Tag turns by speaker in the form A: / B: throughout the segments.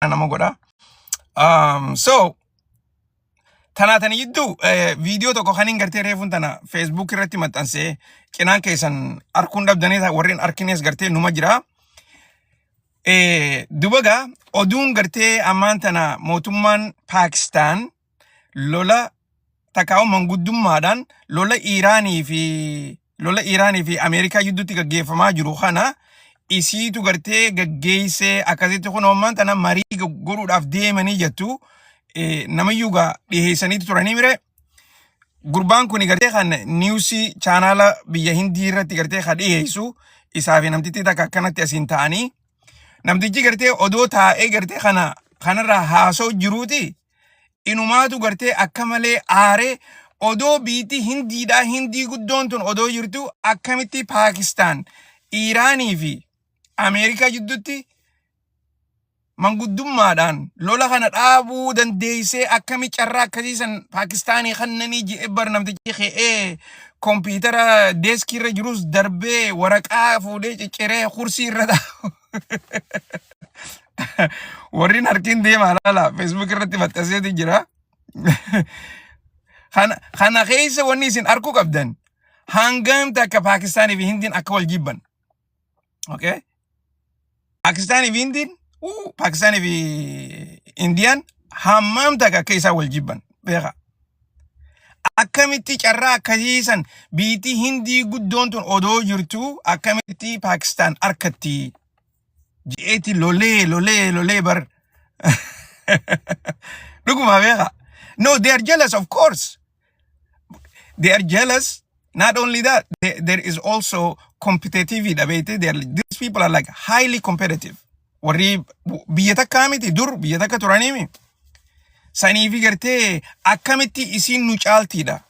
A: Nama godha. So tanaa tani jidduu viidiyoo tokko kan hin gartee reefuun tana Facebook irratti maxxansee cinaan keessan arkuun dhabdanii warreen arkines gartee numa jira. Duba gaa oduun gartee ammaan tana mootummaan Paakistaan lola takkaa'u manguddummaadhaan lola Iiraanii fi Ameerikaa gidduutti gaggeeffamaa jiru kana isiitu gartee gaggeessee akkasitti kun ammaan tana marii godhuudhaaf deemanii jettu namayyuu gaa dhiheessaniitu turanii mire. Gurbaan kun gartee kan niwusii chaanaala biyya Hindii irratti gartee kan dhiheessu isaa fi namtittii takka akkanatti asiin ta'anii namtichi gartee odoo taa'ee gartee kana kanarraa haasoo jiruuti inumaatu gartee akka malee aaree odoo biitti Hindiidhaa Hindii guddoon tun odoo jirtu akkamitti Paakistaan Iiraanii fi Ameerikaa jidduutti manguddummaadhaan lola kana dhaabuu dandeessee akkami carraa akkasii san Paakistaanii kannanii ji'e bar namtichi ka'ee kompiitara deeskii irra jirus darbee waraqaa fuudhee cicciree kursii irra taa'u. Warri harkiin deemaa laala Facebook irratti maxxanseeti jira. Kana keessa wanni isin arkuu qabdan hangam takka Paakistaanii fi Hindiin akka wal jibban. Okay? Paakistaanii fi Hindiin, Paakistaanii fi Indiyaan hammam takka akka isaan wal jibban beekaa. Akkamitti carraa akkasii san biitii Hindii guddoon tun odoo jirtu akkamitti Paakistaan harkatti je'eeti lolee lolee lolee bar. Dhuguma beekaa. No, they are jealous, of course. They are jealous. Not only that, there is also competitive dha beekte. These people are like highly competitive. Warri biyya takkaa miti dur biyya takka turaniimi. Saniifi gartee akkamitti isiin nu caaltiidha.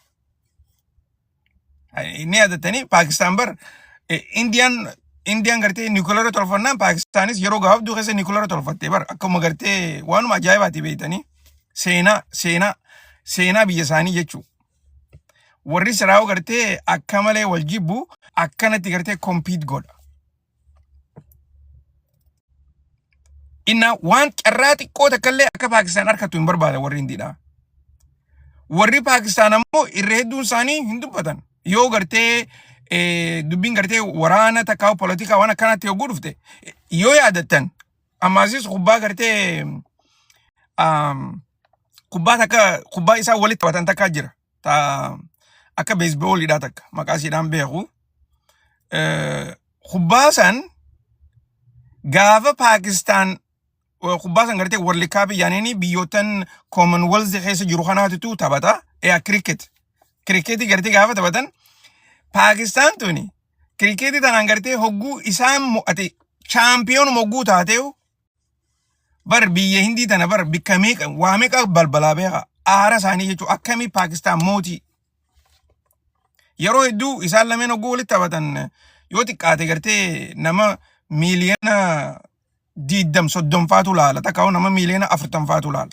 A: Inni yaadattanii Paakistaan bar Indiyaan gartee nikulara tolfannaan Paakistaanis yeroo gabaabduu keessa nikulara tolfatte bar akkuma gartee waanuma ajaa'ibaati beektanii seenaa biyya isaanii jechuudha. Warri siraa'u gartee akka malee wal jibbu akkanatti gartee compete godha. Inna waan carraa xiqqoo takkallee akka Paakistaan harkattu hin barbaada warri Hindiidha. Warri Paakistaan ammoo irra hedduun isaanii hin dubbatan. Yoo gartee dubbiin gartee waraana takkaa polotikaa waan akkanatti yogguu dhufte yoo yaadattan ammaasis kubbaa gartee kubbaa takka kubbaa isaa walitti taphatan takkaa jira. Ta akka beesbooliidhaa takka maqaa isiidhaan beeku. Kubbaa san gaafa Paakistaan kubbaa san gartee World Cup yaaniin biyyoottan Commonwealth keessa jiru kanaatitu taphata. Yaa cricket. Kirikeetii gartee gaafa taphatan Paakistaan tuni kirikeetii tanaan gartee hogguu isaan mo'ate chaampiyoonuma hogguu taateewu bar biyya Hindii tana bar bikka meeqa waa meeqa balbalaa beeka aara isaanii jechuun akkamii Paakistaan mootii yeroo hedduu isaan lameen hogguu walitti taphatan yoo xiqqaate gartee nama miiliyoona 20 30 faatu laala takka nama miiliyoona 40 faatu laala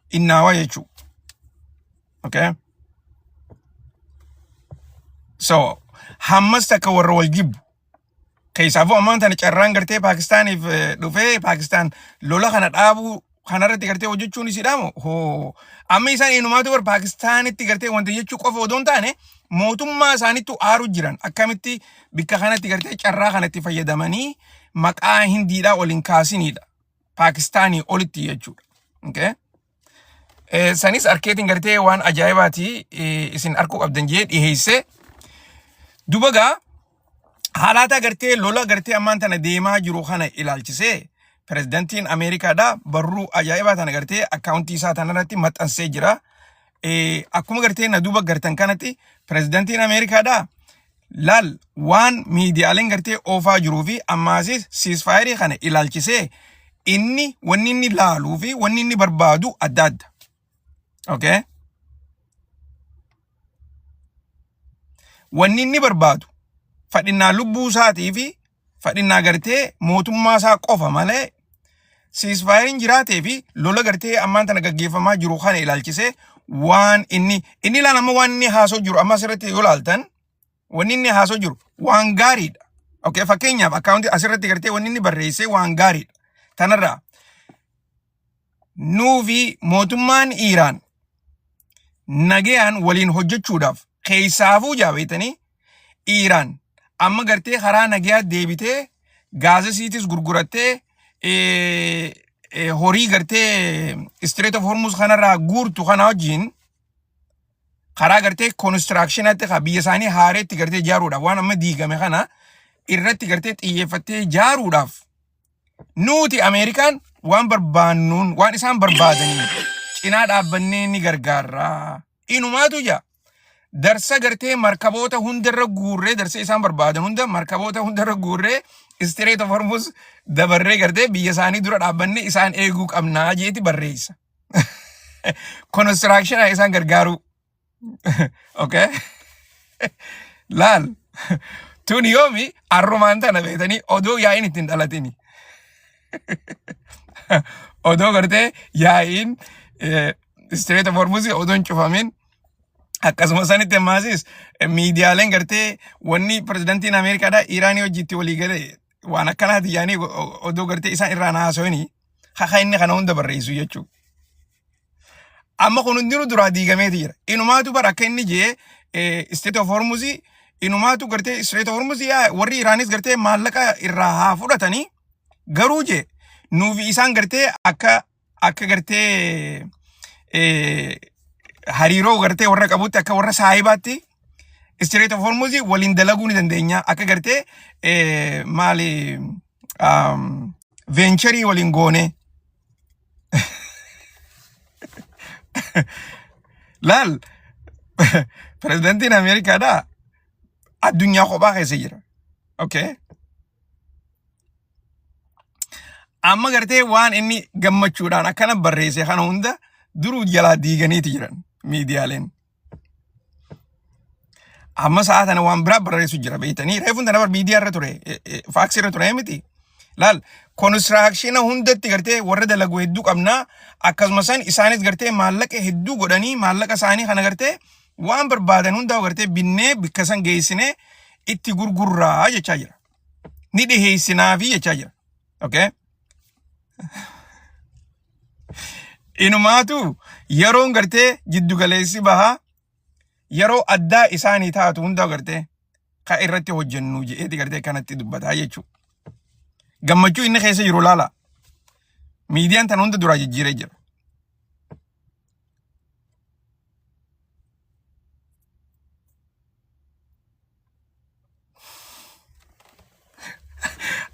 A: innaawaa jechuu. Okay? So hammas takka warra wal jibbu keessaafuu ammaan tana carraan gartee Paakistaaniif dhufee Paakistaan lola kana dhaabuu kanarratti gartee hojjechuun isiidha moo hoo amma isaan inumaatu bar Paakistaanitti gartee wanta jechuu qofa odoo hin taane mootummaa isaanittu aaru jiran akkamitti bikka kanatti gartee carraa kanatti fayyadamanii maqaa Hindiidhaa ol hin kaasinidha Paakistaanii olitti jechuudha. Okay? Sanis arkeetiin gartee waan ajaa'ibaati isin arkuu qabdan jee dhiheessee duba gaa haalata gartee lola gartee ammaan tana deemaa jiru kana ilaalchisee pirezidantiin Ameerikaadha barruu ajaa'ibaa tana gartee akkaawuntii isaa tanarratti maxxansee jira. Akkuma gartee na duuba gartan kanatti pirezidantiin Ameerikaadha laal waan miidiyaaleen gartee oofaa jiruu fi ammaasis siisfaayirii kana ilaalchisee inni wanni inni laaluu fi wanni inni barbaadu adda adda. Okay? Wanni inni barbaadu fadhinnaa lubbuu isaatii fi fadhinnaa gartee mootummaa isaa qofa malee siisfaayiriin jiraatee fi lola gartee ammaan tana gaggeeffamaa jiru kana ilaalchisee waan inni ilaala amma waan inni haasoo jiru amma asirratti yoo ilaaltan wanni inni haasoo jiru waan gaariidha. Okay, fakkeenyaaf akkaawuntii asirratti gartee wanni inni barreessee waan gaariidha. Tanarraa Nuufi mootummaan Iiraan nagayaan waliin hojjechuudhaaf keessaafuu jaabeetanii Iiraan amma gartee karaa nagayaa deebitee gaaza isiitis gurgurattee horii gartee Strait of Hormuz kanarraa guurtu kana wajjin karaa gartee konistiraakshinaatti ka biyya isaanii haareetti gartee ijaaruudhaaf waan amma diigame kana irratti gartee xiyyeeffattee ijaaruudhaaf nuti Ameerikaan waan barbaannuun waan isaan barbaadaniin cinaa dhaabbannee ni gargaarra. Inumaatu jaa darsa gartee markaboota hundarra guurree darsa isaan barbaadan hunda markaboota hundarra guurree Strait of Hormuz dabarree gartee biyya isaanii dura dhaabbannee isaan eeguu qabnaa jeeti barreessa. Konistiraakshina isaan gargaaruu. Okay? Laal. Tun yoomi arrumaan tana beektanii odoo yaa'iin ittiin dhalatini. Odoo gartee yaa'iin Strait of Hormuz odoo hin cufamin akkasuma sanitti ammaasis miidiyaaleen gartee wanni pirezidantiin Ameerikaadhaa Iraanii wajjitti walii gale waan akkanaati yaanii odoo gartee isaan irraan haasawanii haka inni kana hunda barreessu jechuudha. Amma kun hundinuu duraa diigameeti jira. Inumaatu bara akka inni jee State of Hormuz inumaatu gartee Strait of Hormuz yaa warri Iraanis gartee maallaqa irraa haa fudhatanii garuu jee nuufi isaan gartee akka akka gartee hariiroo gartee warra qabutti akka warra saahibaatti Strait of Hormuz waliin dalaguu ni dandeenya akka gartee maali veencharii waliin goonee Laal pirezidantiin Ameerikaadhaa addunyaa kophaa keessa jira. Okay. Amma gartee waan inni gammachuudhaan akkana barreesse kana hunda duruu jalaa diiganiiti jiran miidiyaaleen. Amma sa'a tana waan biraa barreessu jira beektanii reefuun tana bar miidiyaa irra ture faaksii irra ture miti. Laal konistiraakshina hundatti gartee warra dalagu hedduu qabnaa akkasuma san isaanis gartee maallaqa hedduu godhanii maallaqa isaanii kana gartee waan barbaadan hundaa gartee binnee bikka san geessinee itti gurgurraa jechaa jira. Ni dhiheessinaafi jechaa jira. Okay? Inumaatu yeroon gartee jiddu galeessi bahaa yeroo addaa isaanii taatu hundaa gartee ka irratti hojjennu je'eeti gartee kanatti dubbataa jechuudha. Gammachuu inni keessa jiru laala. Miidiyaan tan hunda duraa jijjiiree jira.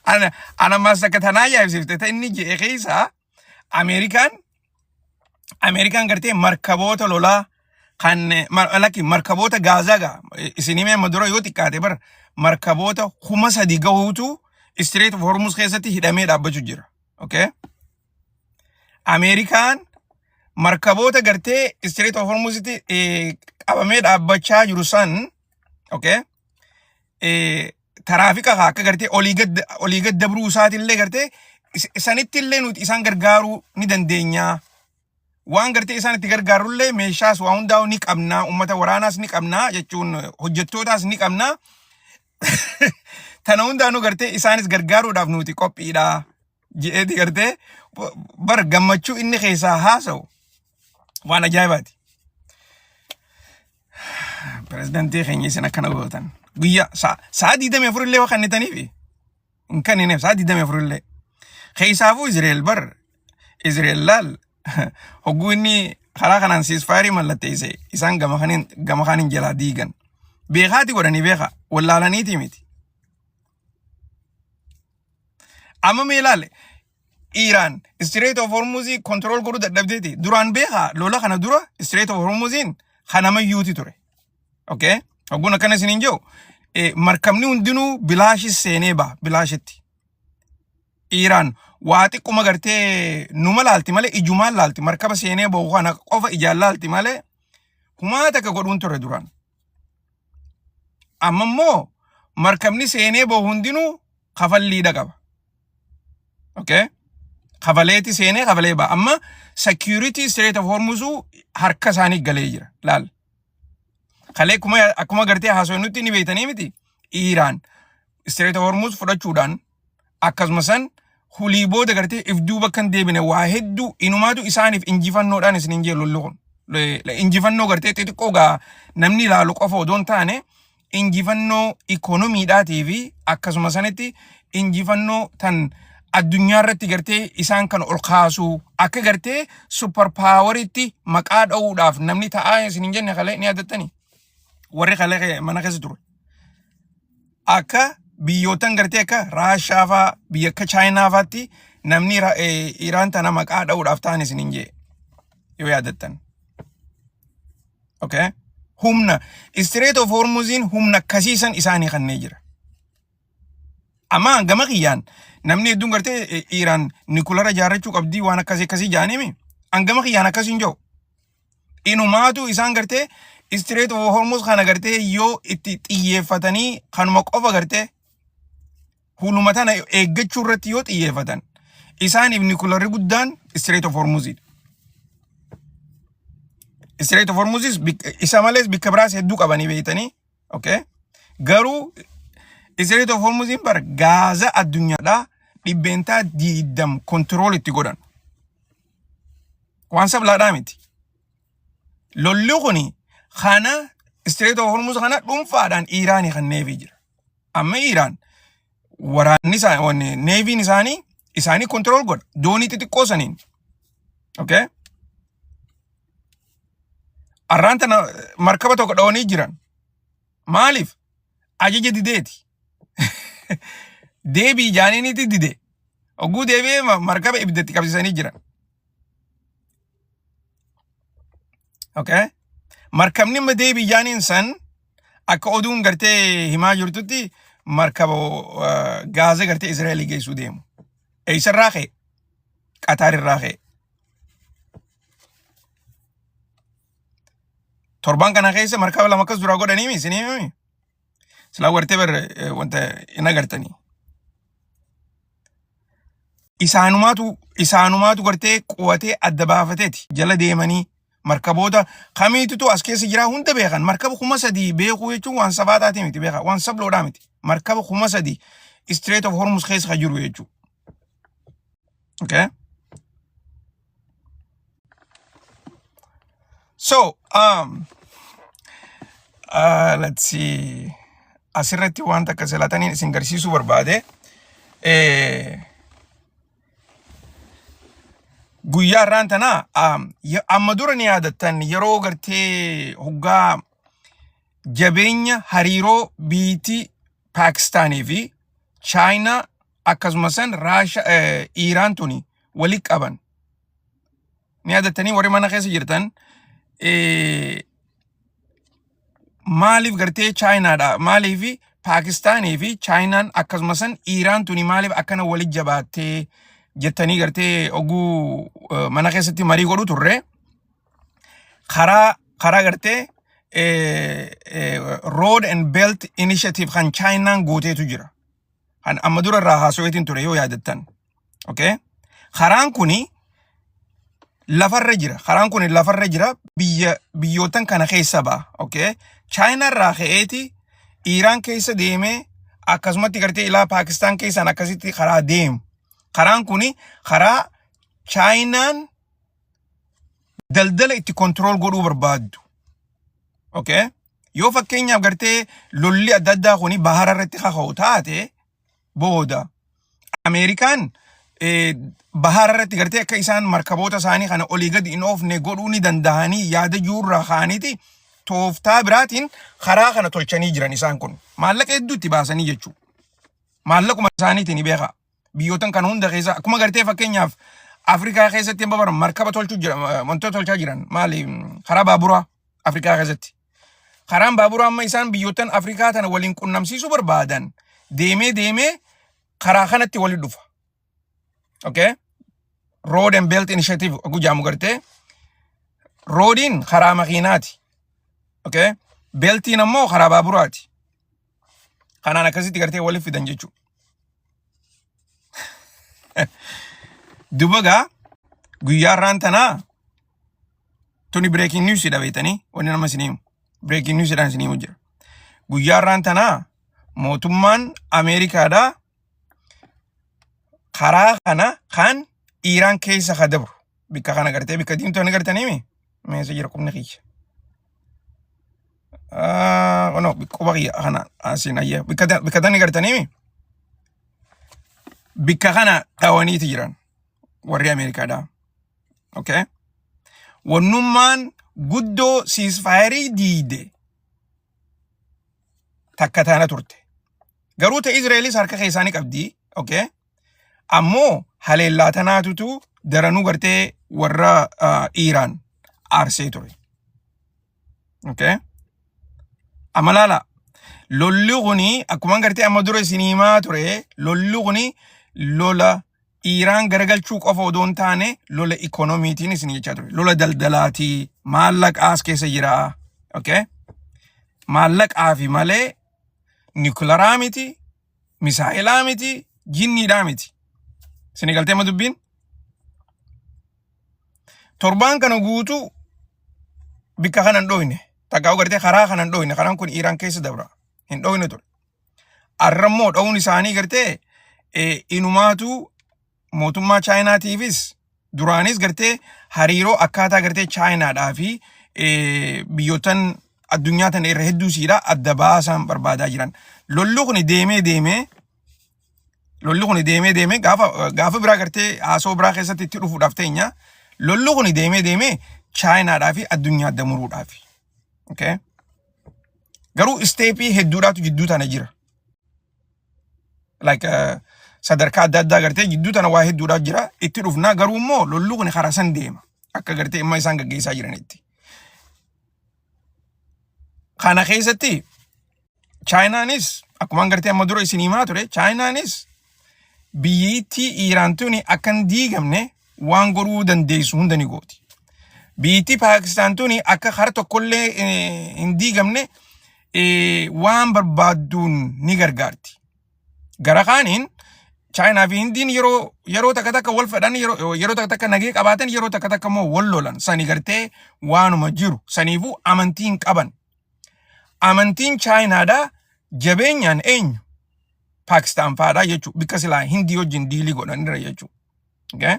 A: Ana ammas akka tanaa ajaa'ibsiifte ta inni je'e keessaa Ameerikaan gartee markaboota lolaa kan lakki markaboota Gaazaa gaa isin himee amma dura yoo xiqqaate bar markaboota 3000 gahuutu Strait of Hormuz keessatti hidhamee dhaabbachuu jira. Okay? Ameerikaan markaboota gartee Strait of Hormuzitti qabamee dhaabbachaa jiru san okay? Taraafika kaa akka gartee olii gad dabruu isaatillee gartee sanitti illee nuti isaan gargaaruu ni dandeenya. Waan gartee isaan itti gargaarullee meeshaas waa hundaa'u ni qabnaa, uummata waraanaas ni qabnaa jechuun hojjettootaas ni qabnaa. Tana hundaanuu gartee isaanis gargaaruudhaaf nuti qophiidha. Je'eeti gartee bar gammachuu inni keessaa haasa'u waan ajaa'ibaati. Pirezidantii keenya isin akkana gootan. Guyyaa sa'a 24 illee kennitaniifi hin kennineef sa'a 24 illee. Keessaafuu Izrael bar Izrael laal hogguu inni karaa kanaan siisfaayirii mallatteesse isaan gama kaaniin jalaa diigan. Beekaati godhanii beeka wallaalaniiti miti. Amma mee ilaale Iiraan Strait of Hormuz control godhuu dadhabdeeti. Duraan beekaa lola kana dura Strait of Hormuziin kanamayyuuti ture. Okay? Hogguun akkana isiniin jiru markabni hundinuu bilaashi seenee ba'a bilaashitti. Iiraan waa xiqquma gartee numa laalti malee ijumaan laalti markaba seenee bahu kana qofa ijaan laalti malee humaa takka godhuun ture duraan. Amma immoo markabni seenee bahu hundinuu kafalliidha qaba. Okay? Kafaleeti seenee kafalee ba'a. Amma security Strait of Hormuz harka isaanii galee jira. Laal. Kalee akkuma gartee haasofnutti ni beektanii miti. Iiraan Strait of Hormuz fudhachuudhaan akkasuma san Hulii booda gartee if duuba kan deebine waa hedduu inumaatu isaaniif injifannoodhaan isiniin jee lolli kun. Injifannoo gartee xixiqqoo gaa namni ilaalu qofa odoo hin taane injifannoo ikoonomiidhaatii fi akkasuma sanitti injifannoo tan addunyaa irratti gartee isaan kan ol kaasuu akka gartee super paawaritti maqaa dha'uudhaaf namni ta'aa isin hin jenne kalee ni yaadattanii warri kalee mana keessa ture. Akka biyyootan gartee akka Raashaa faa biyya akka Chaayinaa faatti namni Iraan tana maqaa dha'uudhaaf ta'an isin hin jee yoo yaadattan. Okay? Humna Strait of Hormuziin humna akkasiisan isaanii kannee jira. Amma gama kiyyaan namni hedduun gartee Iraan nikulara ijaarrachuu qabdii waan akkasii akkasii jaaniimi. An gama kiyyaan akkasii hin jiru. Inumaatu isaan gartee Strait of Hormuz kana gartee yoo itti xiyyeeffatanii kanuma qofa gartee huluma tana eeggachuu irratti yoo xiyyeeffatan isaaniif nikularri guddaan Strait of Hormuzidha. Strait of Hormuzis isa malees bikka biraas hedduu qabanii beeytanii. Okay? Garuu Strait of Hormuziin bar gaaza addunyaadhaa 20% kontirool itti godhan. Waan sablaadhaa miti. Lolli kuni kana Strait of Hormuz kana dhuunfaadhaan Iiraanii kanneefii jira. Amma Iiraan waraanni isaa wanni neeviin isaanii isaanii kontirool godha. Doonii xixiqqoo saniin. Okay? Arraan tana markaba tokko dhawanii jiran. Maaliif? Ajaja dideeti. Deebii jaaniinitti dide. Oguu deebi'ee markaba ibiddatti qabsiisanii jiran. Okay? Markabni amma deebii jaaniin san akka oduun gartee himaa jirtutti markaba gaaza gartee Israa'elii geessuu deemu. Eessarraa ka'e? Qataar irraa ka'e. Torban kana keessa markaba lama akkas duraa godhanii mi isinii himi? Silaa gartee bar wanta hin agartanii. Isaanumaatu gartee qubatee adda baafateeti jala deemanii markaboota kamiitutu as keessa jiraa hunda beekan markaba 3000 beekuu jechuun waan sabaataati miti beeka waan sabloodhaa miti markaba 3000 Strait of Hormuz keessa kan jiru jechuudha. Okay. So, let's see. Asirratti wanta akka silataniin isin garsiisuu barbaade. Guyyaa irraan tanaa amma dura ni yaadattan yeroo gartee hoggaa jabeenya hariiroo biitii Paakistaanii fi Chaayinaa akkasumas Raasha Iiraan tuni wali qaban. Ni yaadattanii warri mana keessa jirtan maaliif gartee Chaayinaadha maaliif Paakistaanii fi Chaayinaan akkasumas Iiraan tuni maaliif akkana wali jabaattee jettanii gartee oguu mana keessatti marii godhu turre karaa gartee Road and Belt Initiative kan Chaayinaan gooteetu jira. Kan amma dura irraa haasaweetiin ture yoo yaadattan. Okay? Karaan kuni lafarra jira. Karaan kuni lafarra jira biyya biyyootan kana keessa ba'a. Okay? Chaayinaa irraa ka'eeti Iiraan keessa deemee akkasumatti gartee ilaa Paakistaan keessaan akkasitti karaa deemu. Karaan kuni karaa Chaayinaan daldala itti kontirool godhuu barbaaddu. Okay? Yoo fakkeenyaaf gartee lolli adda addaa kuni bahara irratti kaka'u taate booda Ameerikaan bahara irratti gartee akka isaan markaboota isaanii kana olii gadi hin oofne godhuu ni danda'anii yaada juurraa ka'aniiti tooftaa biraatiin karaa kana tolchanii jiran isaan kun maallaqa hedduu itti baasanii jechuudha. Maallaquma isaaniitiin ni beekaa. Biyyootan kana hunda keessa akkuma gartee fakkeenyaaf Afrikaa keessatti hin babaran markaba tolchuu jira wantoota tolchaa jiran maali karaa baaburaa Afrikaa keessatti. Karaan baaburaa amma isaan biyyootan Afrikaa tana waliin qunnamsiisuu barbaadan deemee deemee karaa kanatti walitti dhufa. Okay? Road and Belt Initiative gujaamu gartee roodiin karaa makiinaati. Okay? Beltiin ammoo karaa baaburaati. Kanaan akkasitti gartee walitti fidan jechuudha. Duba gaa guyyaa irraan tanaa tuni breaking news dha beektanii wanni nama isinii himu. Breaking news dhaan isinii himu jira. Guyyaa irraan tanaa mootummaan Ameerikaadhaa Karaa kana kan Iiraan keessa ka dabru bikka kana gartee bikka diimtuu ni gartaniimi meesa jira qubni kiyya. Ah, no, quba kiyya kana asiin ayya bikka tani gartaniimi bikka kana dhawaniiti jiran warri Ameerikaadhaa. Okay. Wannummaan guddoo siisfaayerii diide takka taana turte. Garuu ta Israa'elis harka keessaa ni qabdi. Okay. Ammoo haleellaa tanaatutu daranuu gartee warra Iiraan aarsee ture. Okay. Amma laala lolli kuni akkuma gartee amma dura isin himaa ture lolli kuni lola Iiraan garagalchuu qofa odoo hin taane lola ikoonomiitiin isin jechaa ture. Lola daldalaatii maallaqaas keessa jira. Okay. Maallaqaa fi malee niwukilaraa miti, misaa'elaa miti, jinniidhaa miti. Isin galtee amma dubbiin? Torbaan kana guutuu bikka kana hin dhoyne. Takkaa gartee karaa kana hin dhoyne. Karaan kun Iiraan keessa dabra. Hin dhoyne ture. Arrammoo dha'uun isaanii gartee inumaatu mootummaa Chaayinaatiifis duraanis gartee hariiroo akkaataa gartee Chaayinaadhaa fi biyyoottan addunyaa tana irra hedduu siidha adda baasaan barbaadaa jiran. Lolli kun deemee deemee lolli kun deemee deemee gaafa biraa gartee haasoo biraa keessatti itti dhufuudhaaf teenya lolli kun deemee deemee Chaayinaadhaa fi addunyaa adda muruudhaaf. Okay? Garuu isteepii hedduudhaatu jidduu tana jira. Like sadarkaa adda addaa gartee jidduu tana waa hedduudhaatu jira. Itti dhufnaa garuu immoo lolli kun karaa san deema. Akka gartee imma isaan gaggeessaa jiranitti. Kana keessatti Chaayinaanis akkuma gartee amma dura isin himaa ture Chaayinaanis biyyittii Iiraan tuni akka hin diigamne waan godhuu dandeessu hunda ni gooti. Biyyittii Paakistaan tuni akka kara tokkollee hin diigamne waan barbaadduun ni gargaarti. Gara kaaniin Chaayinaa fi Hindiin yeroo takka takka wal fedhan yeroo takka takka nagee qabaatan yeroo takka takka immoo wal lolan sani gartee waanuma jiru saniifuu amantii hin qaban. Amantiin Chaayinaadhaa jabeenyaan eenyu? Paakistaan fa'aadha jechuudha. Bikka silaa Hindii wajjin diilii godhanirra jechuudha. Okay?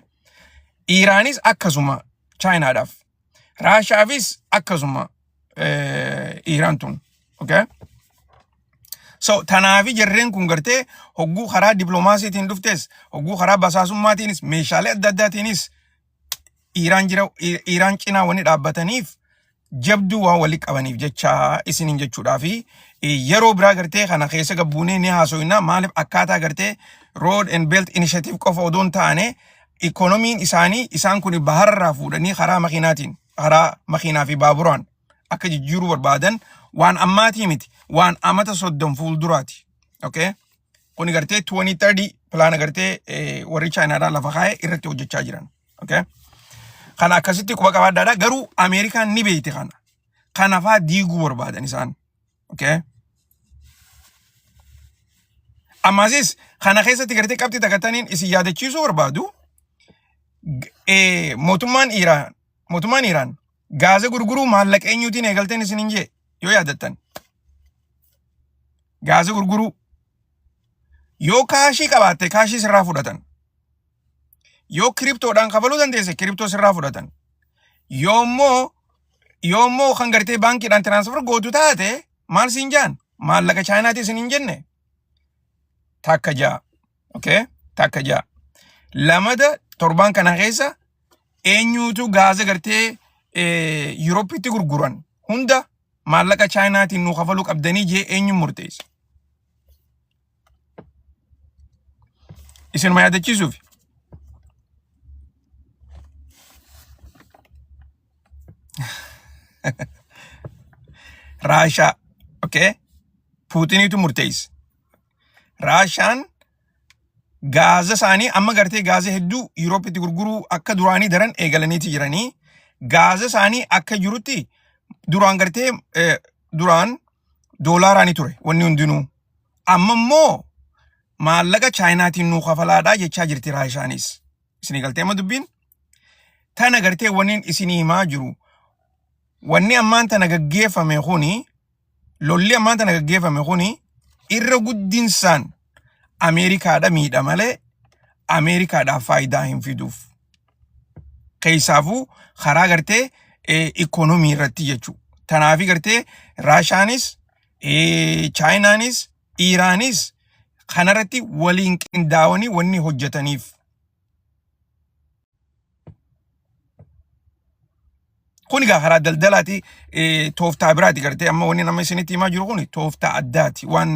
A: Iiraanis akkasuma Chaayinaadhaaf. Raashaafis akkasuma Iiraan tun. Okay? So tanaafi jarreen kun gartee hogguu karaa dippiloomaasiitiin dhuftes hogguu karaa basaasummaatiinis meeshaalee adda addaatiinis Iiraan jira Iiraan cinaa wanni dhaabbataniif jabduu waan wali qabaniif jecha isiniin jechuudhaa fi yeroo biraa gartee kana keessa gabbuunee ni haasoyna maaliif akkaataa gartee road and belt initiative qofa odoo hin taane ikoonomiin isaanii isaan kun bahararraa fuudhanii karaa makiinaatiin karaa makiinaa fi baaburaan akka jijjiiruu barbaadan waan ammaatii miti waan amata 30 fuulduraati. Okay? Kuni gartee 2030 pilaana gartee warri Chaayinaadhaa lafa kaa'ee irratti hojjechaa jiran. Okay? Kana akkasitti quba qabaadhaadha. Garuu Ameerikaan ni beekti kana. Kanafaa diiguu barbaadan isaan. Okay? Ammasis kana keessatti gartee qabxii takka taniin isin yaadachiisuu barbaadu mootummaan Iiraan gaaza gurguruu maallaqa eenyuutiin eegalteen isin hin jee yoo yaadattan. Gaaza gurguruu yoo kaashii qabaatte kaashii sirraa fudhatan. Yoo kiriptoodhaan kafaluu dandeesse kiriptoo sirraa fudhatan. Yoo immoo kan gartee baankiidhaan transfer gootu taate maal siin jaan maallaqa Chaayinaati isin hin jenne takka ja'a. Okay? Takka ja'a. Lamada torbaan kana keessa eenyuutu gaaza gartee Yuurooppitti gurguran hunda maallaqa Chaayinaatiin nuu kafaluu qabdanii jee eenyuun murteessa? Isinuma yaadachiisuuf. Raashaa. Okay? Puutiniitu murteessa. Raashaan gaaza isaanii amma gartee gaaza hedduu Yuurooppitti gurguruu akka duraanii daran eegalaniiti jiranii. Gaaza isaanii akka jirutti duraan gartee duraan doolaaraani ture wanni hundinuu. Amma immoo maallaqa Chaayinaatiin nuu kafalaadhaa jechaa jirti Raashaanis. Isinii galtee amma dubbiin? Tana gartee wanni isinii himaa jiru. Wanni ammaan tana gaggeeffame kuni lolli ammaan tana gaggeeffame kuni irra guddinsaan Ameerikaadha miidha malee Ameerikaadhaaf faayidaa hin fiduuf. Keessaafuu karaa gartee ikoonomii irratti jechuudha. Tanaafi gartee Raashaanis, Chaayinaanis, Iiraanis kanarratti waliin qindaa'anii wanni hojjetaniif. Kun egaa karaa daldalaati tooftaa biraati gartee amma wanni nama isinitti himaa jiru kun tooftaa addaati waan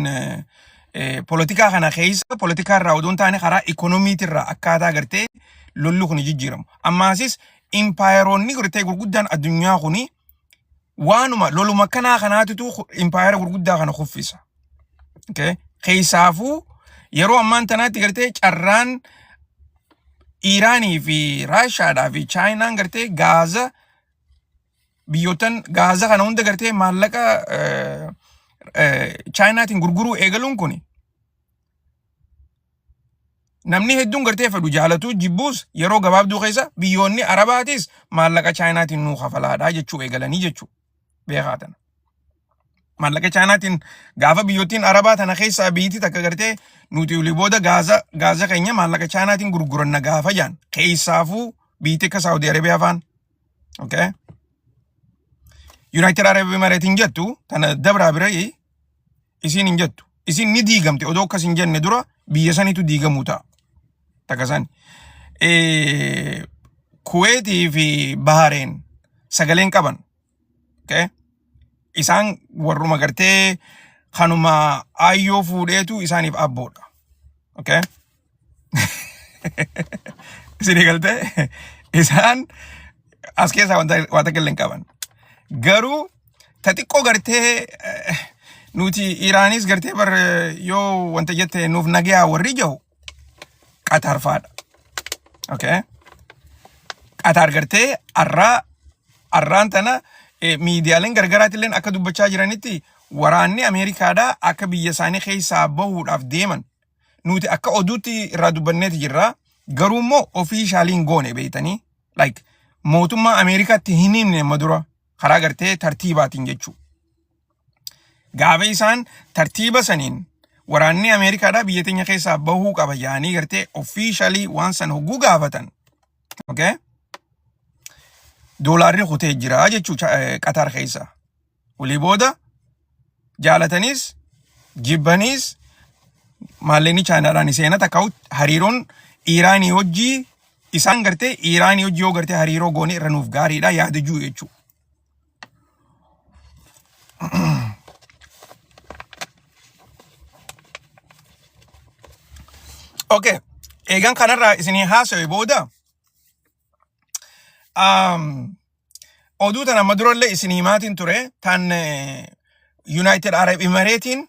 A: polotikaa kana keessa polotikaa irraa odoo hin taane karaa ikoonomiitirraa akkaataa gartee lolli kun jijjiiramu. Ammaasis impaayeroonni gartee gurguddaan addunyaa kun waanuma loluma kanaa kanaatitu impaayera gurguddaa kana kuffisa. Okay? Keessaafuu yeroo ammaan tanaatti gartee carraan Iiraanii fi Raashaadhaa fi Chaayinaan gartee gaaza biyyootan gaaza kana hunda gartee maallaqa Chaayinaatiin gurguruu eegaluun kun namni hedduun gartee fedhu jaalatuu jibbuus yeroo gabaabduu keessa biyyoonni Arabaatis maallaqa Chaayinaatiin nuu kafalaadhaa jechuu eegalanii jechuu beekaa tana. Maallaqa Chaayinaatiin gaafa biyyoottiin Arabaa tana keessaa biyyittii takka gartee nuti olii booda gaaza gaaza keenya maallaqa Chaayinaatiin gurguranna gaafa jaan keessaafuu biyyittii akka Saawudii Arabiyaa faan. Okay. United Arab Emirates hin jettu tana dabraa bira isiin hin jettu. Isiin ni diigamte odoo akkas hin jenne dura biyya sanitu diigamuu ta'a. Takka sani. Kuweetii fi Bahareen sagaleen qaban. Okay? Isaan warruma gartee kanuma aayyoo fuudheetu isaaniif abboodha. Okay? Isinii galtee isaan as keessaa wanta waa takka illee hin qaban. Garuu ta xiqqoo gartee nuti Iraanis gartee bar yoo wanta jette nuuf nagayaa warri jiru Qatar faadha. Okay. Qatar gartee arraa arraan tana miidiyaaleen gargaraatilleen akka dubbachaa jiranitti waraanni Ameerikaadhaa akka biyya isaanii keessaa bahuudhaaf deeman nuti akka oduutti irraa dubbanneeti jirra. Garuu immoo ofiishaaliin goone beektanii like mootummaa Ameerikaatti hin himne amma dura karaa gartee tartiibaatiin jechuudha. Gaafa isaan tartiiba saniin waraanni Ameerikaadhaa biyya teenya keessaa bahuu qaba yaanii gartee ofiishaalii waan san hogguu gaafatan. Okay? Doolaarri kutee jira jechuu Qatar keessa. Olii booda jaalataniis jibbaniis maallaqni Chaayinaadhaan seena takka hariiroon Iiraanii hojii isaan gartee Iiraanii hojii yoo gartee hariiroo goone irra nuuf gaariidha yaada jiru jechuudha. Okay, eegan kanarraa isinii haasa'e booda oduu tana amma durallee isin himaatiin ture tan United Arab Emiratein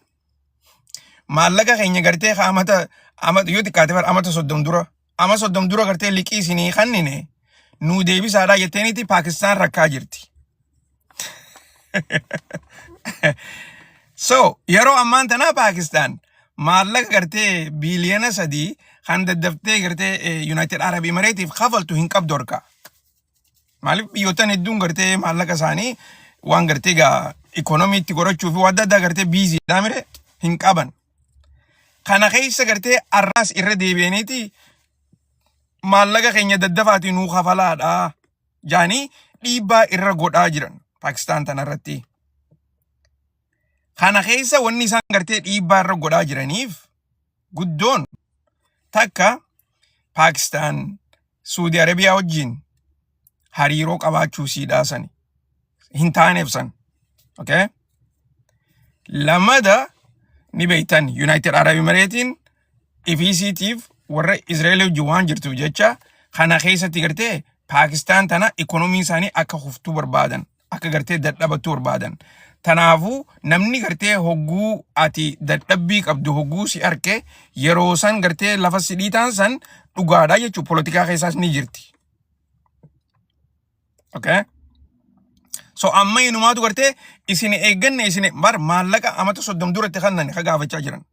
A: maallaqa keenya gartee ka amata amata yoo xiqqaate bar amata 30 dura ama 30 dura gartee liqii isinii kannine nuu deebisaadhaa jetteeniiti Paakistaan rakkaa jirti. So yeroo ammaan tanaa Paakistaan maallaqa gartee biiliyoona 3 kan daddaftee gartee United Arab Emirateef kafaltu hin qabdu harkaa. Maaliif biyyoottan hedduun gartee maallaqa isaanii waan gartee gaa ikoonomiitti godhachuu fi waan adda addaa gartee biiziidhaa mire hin qaban. Kana keessa gartee arraas irra deebi'aniiti maallaqa keenya daddafaatii nuu kafalaadha jaanii dhiibbaa irra godhaa jiran Paakistaan tana irratti. Kana keessa wanni isaan gartee dhiibbaa irra godhaa jiraniif guddoon takka Paakistaan Suudi Arabiyaa wajjin hariiroo qabaachuu siidhaa sani hin taaneef san. Okay? Lamada ni beektan United Arab Emiratein ifisiitiif warra Israa'el wajjin waan jirtuuf jecha kana keessatti gartee Paakistaan tana ikoonomiin isaanii akka kuftuu barbaadan. Akka gartee dadhabattu barbaadan. Tanaafuu namni gartee hogguu ati dadhabbii qabdu hogguu si arke yeroo san gartee lafa si dhiitaan san dhugaadha jechuun polotikaa keessaas ni jirti. Okay? So amma inumaatu gartee isin eegganne isin bar maallaqa amata 30 duratti kannan ka gaafachaa jiran.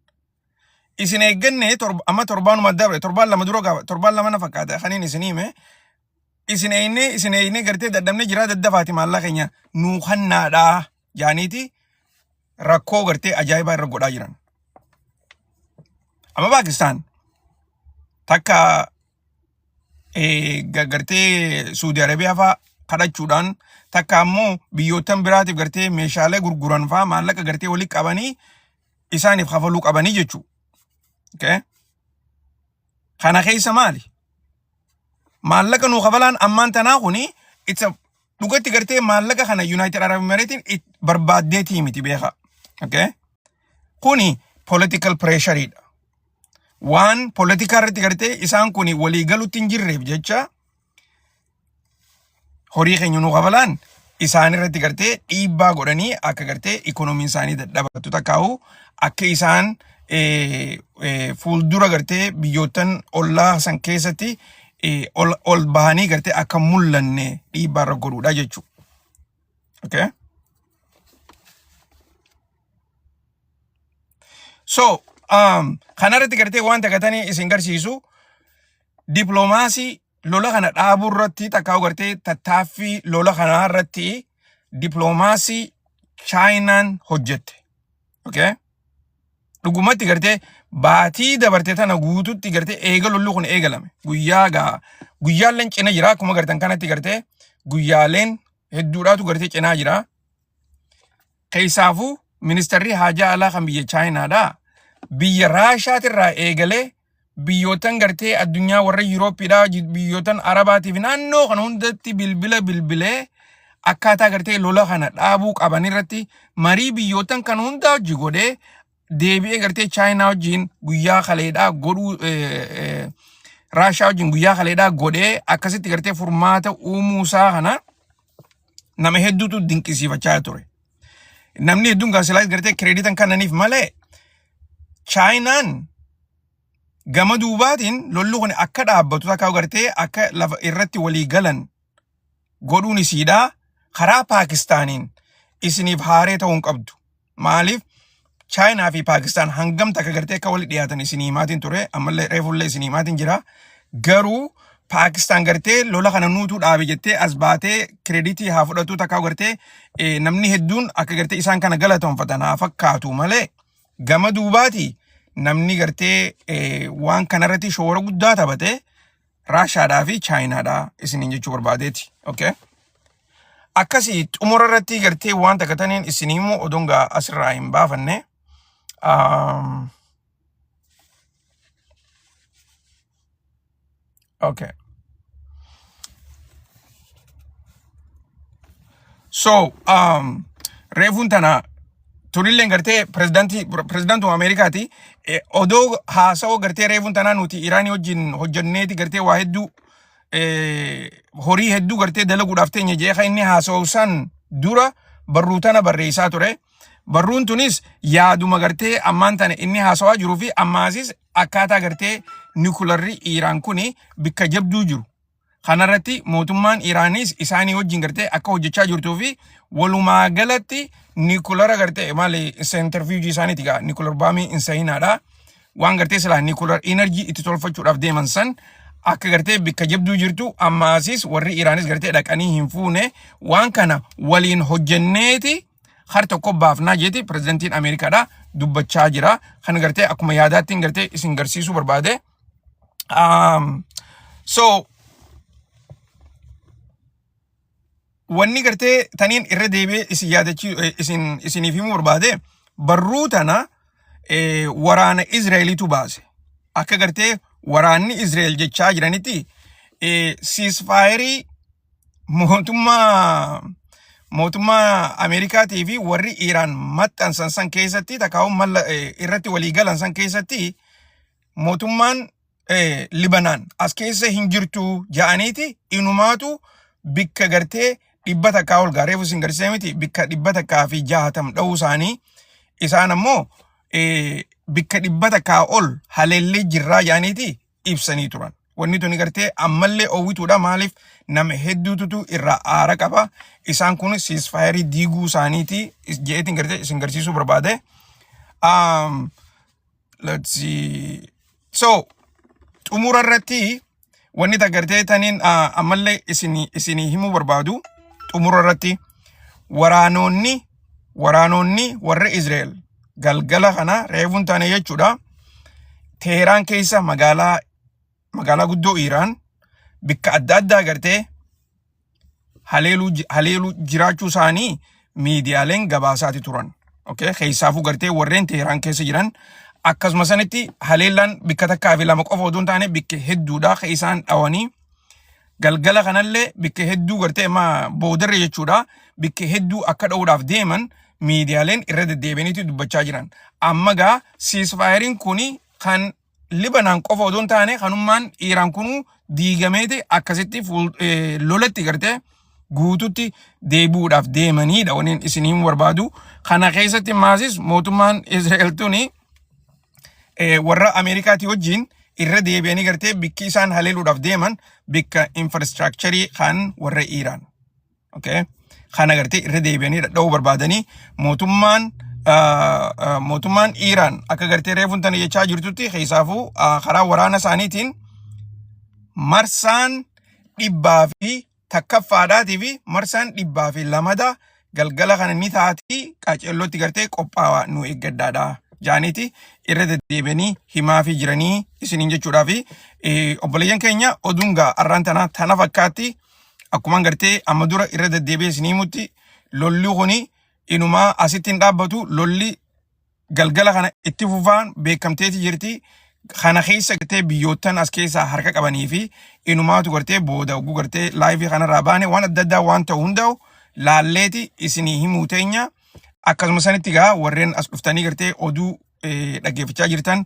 A: Isin eegganne amma torbaanuma dabre torbaan 2 dura gaafa torbaan 2 na fakkaata kaniin isin hime isin eeynee isin eeynee gartee dadhabnee jiraa daddafaati maallaqa keenya nuu kannaadhaa jaaniiti rakkoo gartee ajaa'ibaa irra godhaa jiran. Amma Paakistaan Takka gartee Suudi Arabiyaa faa kadhachuudhaan takka ammoo biyyoottan biraatiif gartee meeshaalee gurguran faa maallaqa gartee walitti qabanii isaaniif kafaluu qabanii jechuudha. Okay? Kana keessa maali? Maallaqa nuu kafalaan ammaan tanaa kuni it's a dhugatti gartee maallaqa kana United Arab Emirates barbaaddeetii miti beeka. Okay? Kuni political pressure dha. Waan politikaa irratti gartee isaan kuni walii galutti hin jirreef jecha horii keenya nuu kafalaan isaan irratti gartee dhiibbaa godhanii akka gartee ikoonomiin isaanii dadhabatu takkaa'u akka isaan fuuldura gartee biyyoottan ollaa san keessatti ol bahanii gartee akka mul'anne dhiibbaa irra godhuudha jechuudha. Okay? So, kanarratti gartee waan takatanii isin garsiisu dippiloomaasii lola kana dhaabuu irratti takkaa gartee tattaaffii lola kanaa irratti dippiloomaasii Chaayinaan hojjette. Okay? Dhugumatti gartee baatii dabarte tana guututti gartee eega lolli kun eegalame. Guyyaa gaa guyyaaleen cina jira akkuma gartan kanatti gartee guyyaaleen hedduudhaatu gartee cinaa jira. Keessaafuu ministarri haajaa alaa kan biyya Chaayinaadha. Biyya Raashaatirraa eegalee biyyootan gartee addunyaa warra Yuurooppiidhaa biyyootan Arabaatii fi naannoo kana hundatti bilbila bilbilee akkaataa gartee lola kana dhaabuu qaban irratti marii biyyootan kana hundaa hojii godhee deebi'ee gartee Chaayinaa wajjin guyyaa kaleedhaa godhuu Raashaa wajjin guyyaa kaleedhaa godhee akkasitti gartee furmaata uumuu isaa kana nama hedduutu dinqisiifachaa ture. Namni hedduun gaasilaas gartee kireeditan kannaniif malee Chaayinaan gama duubaatiin lolli kun akka dhaabbatu takka gartee akka lafa irratti walii galan godhuun isiidhaa karaa Paakistaaniin isiniif haaree ta'uu hin qabdu. Maaliif Chaayinaa fi Paakistaan hangam takka gartee akka wali dhiyaatan isinii himaatiin ture ammallee reefullee isinii himaatiin jira. Garuu Paakistaan gartee lola kana nuutuu dhaabe jettee as baatee kireeditii haa fudhatu takka gartee namni hedduun akka gartee isaan kana galatoonfatan haa fakkaatu malee gama duubaati namni gartee waan kanarratti shoora guddaa taphate Raashaadhaa fi Chaayinaadhaa isiniin jechuu barbaadeeti. Okay. Akkasii xumura irratti gartee waan takka taniin isinii immoo odoon gaa asirraa hin baafanne. Okay. So, reefuun tana tunilleen gartee pirezidaantii pirezidaantuma Ameerikaati. Odoo haasawoo gartee reefuun tanaa nuti Iraanii wajjin hojjanneeti gartee waa hedduu horii hedduu gartee dalaguudhaaf teenya jee kan inni haasa'u san dura barruu tana barreessaa ture. Barruun tunis yaaduma gartee ammaan tana inni haasawaa jiruu fi ammaasis akkaataa gartee nikularri Iraan kuni bikka jabduu jiru. Kanarratti mootummaan Iraanis isaanii wajjin gartee akka hojjechaa jirtuu fi walumaa galatti nikulara gartee maali seentarfiijii isaaniiti gaa nikular baamii hin sahinaadha. Waan gartee silaa nikular enerjii itti tolfachuudhaaf deeman san akka gartee bikka jabduu jirtu ammaasis warri Iraanis gartee dhaqanii hin fuune waan kana waliin hojjenneeti har tokko baafnaa jeeti pirezidantiin Ameerikaadha dubbachaa jira. Kan gartee akkuma yaadaattiin gartee isin garsiisuu barbaade. So wanni gartee taniin irra deebi'ee isin yaadachii isin isiniif himuu barbaade barruu tana waraana Izraa'elitu baase. Akka gartee waraanni Izraa'el jechaa jiranitti siisfaayerii mootummaa mootummaa Ameerikaatii fi warri Iraan maxxansan san keessatti takkaa'u malla irratti walii galan san keessatti mootummaan Libanaan as keessa hin jirtu ja'aniiti inumaatu bikka gartee 100 ol gaa reefu isin garsiisee miti bikka 160 dha'uu isaanii isaan ammoo bikka 100 ol haleellee jirraa ja'aniiti ibsanii turan. Wanni tuni gartee ammallee oowwituudha maaliif nama hedduututu irraa aara qaba isaan kun siisfaayerii diiguu isaaniiti je'eetiin gartee isin garsiisuu barbaade. Let's see. So, xumura irratti wanni tagartee taniin ammallee isinii himuu barbaadu xumura irratti waraanonni warra Israa'el galgala kana reefuun taane jechuudha. Teheraan keessa magaalaa magaalaa guddoo Iiraan bikka adda addaa gartee haleeluu jiraachuu isaanii miidiyaaleen gabaasaati turan. Okay? Keessaafuu gartee warreen Teheraan keessa jiran akkasuma sanitti haleellaan bikka takkaa fi lama qofa odoo hin taane bikka hedduudha kan isaan dhawanii. Galgala kanallee bikka hedduu gartee amma boodarra jechuudha, bikka hedduu akka dha'uudhaaf deeman miidiyaaleen irra deddeebi'aniiti dubbachaa jiran. Amma gaa ceasefire kuni kan Libanaan qofa odoo hin taane kanummaan Iiraan kunuu diigameeti akkasitti lolatti gartee guututti deebi'uudhaaf deemaniidha waniin isin himuu barbaadu. Kana keessatti maasis mootummaan Israa'el tuni warra Ameerikaatii wajjin irra deebi'anii gartee bikki isaan haleeluudhaaf deeman bikka infrastructure kan warra Iiraan. Okay? Kana gartee irra deebi'anii dhadha'uu barbaadanii mootummaan Iiraan akka gartee reefuun tana jechaa jirtutti keessaafuu karaa waraana isaaniitiin marsaan 101ffaadhaatii fi marsaan 202 galgala kana ni taati, qaceellootti gartee qophaawaa nu eeggadhaadha jaaniiti irra deddeebi'anii himaa fi jiranii isiniin jechuudhaa. Fi obboleeyyan keenya, oduun gaa arraan tana tana fakkaatti. Akkuma gartee amma dura irra deddeebi'ee isinii himutti, lolli kuni inumaa asitti hin dhaabbatu. Lolli galgala kana itti fufaan beekamteeti jirti. Kana keessa gartee biyyoottan as keessaa harka qabanii fi inumaatu gartee booda oguu gartee live kanarraa baane waan adda addaa waan ta'u hundaa'u laalleeti isinii himuu teenya. Akkasuma sanitti gaa warreen as dhuftanii gartee oduu dhaggeeffachaa jirtan,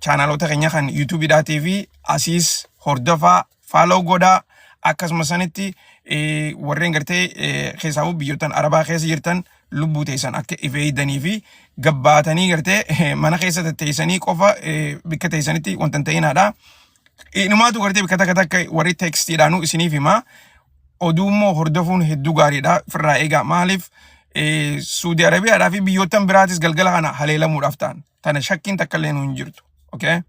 A: chaanaloota keenya kan YouTubeiidhaatii fi asiis hordofaa, follow godhaa. Akkasuma sanitti warreen gartee keessaafuu biyyoottan arabaa keessa jirtan lubbuu teessan akka if eeydanii fi gabbaatanii gartee mana keessa tetteessanii qofa bikka teessanitti wanta hin ta'inaadha. Inumaatu gartee bikka takka takka warri textiidhaanuu isiniif himaa. Oduu immoo hordofuun hedduu gaariidha. Firraa eegaa, maaliif Suudi Arabiyaadhaa fi biyyoottan biraatis galgala kana haleelamuudhaaf ta'an. Tana shakkiin takka illee nu hin jirtu. Okay?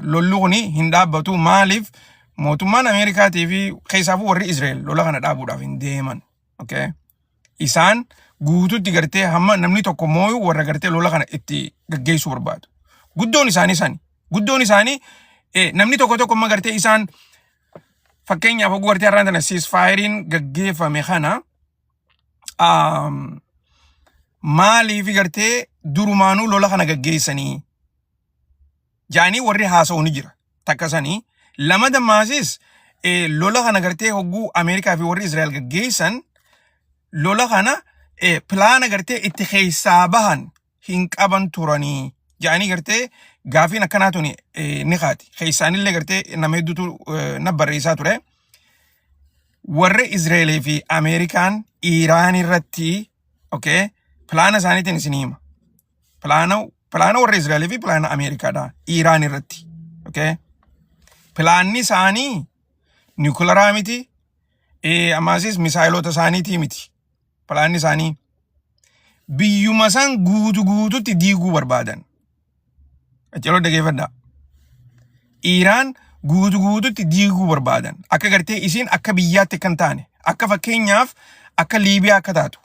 A: Lolli kuni hin dhaabbatu. Maaliif mootummaan Ameerikaatii fi keessaafuu warri Israa'el lola kana dhaabuudhaaf hin deeman. Okay? Isaan guututti gartee hamma namni tokko mooyu warra gartee lola kana itti gaggeessuu barbaadu. Guddoon isaanii sani. Guddoon isaanii namni tokko tokko amma gartee isaan fakkeenyaaf oguu gartee har'aan tana ceasefireiin gaggeeffame kana maaliif gartee durumaanuu lola kana gaggeessanii jaanii warri haasa'u ni jira. Takka sanii lama dammaasis lola kana gartee hogguu Ameerikaa fi warri Israa'el gaggeessan lola kana plana gartee itti keessaa bahan hin qaban turanii jaanii gartee gaafiin akkanaa tuni ni kaati. Keessaanillee gartee nama hedduutu na barreessaa ture. Warri Israa'elii fi Ameerikaan Iiraan irratti, okay, plana isaaniitiin isin hima. Plana warra Israa'elii fi plana Ameerikaadha Iiraan irratti. Okay. Planni isaanii nuclearaa miti, ammaasis missileoota isaaniitii miti. Planni isaanii biyyuma san guutu guututti diiguu barbaadan. Qaccaloo dhageeffadhaa. Iiraan guutu guututti diiguu barbaadan. Akka gartee isiin akka biyyaatti kan taane, akka fakkeenyaaf akka Liibiyaa akka taatu,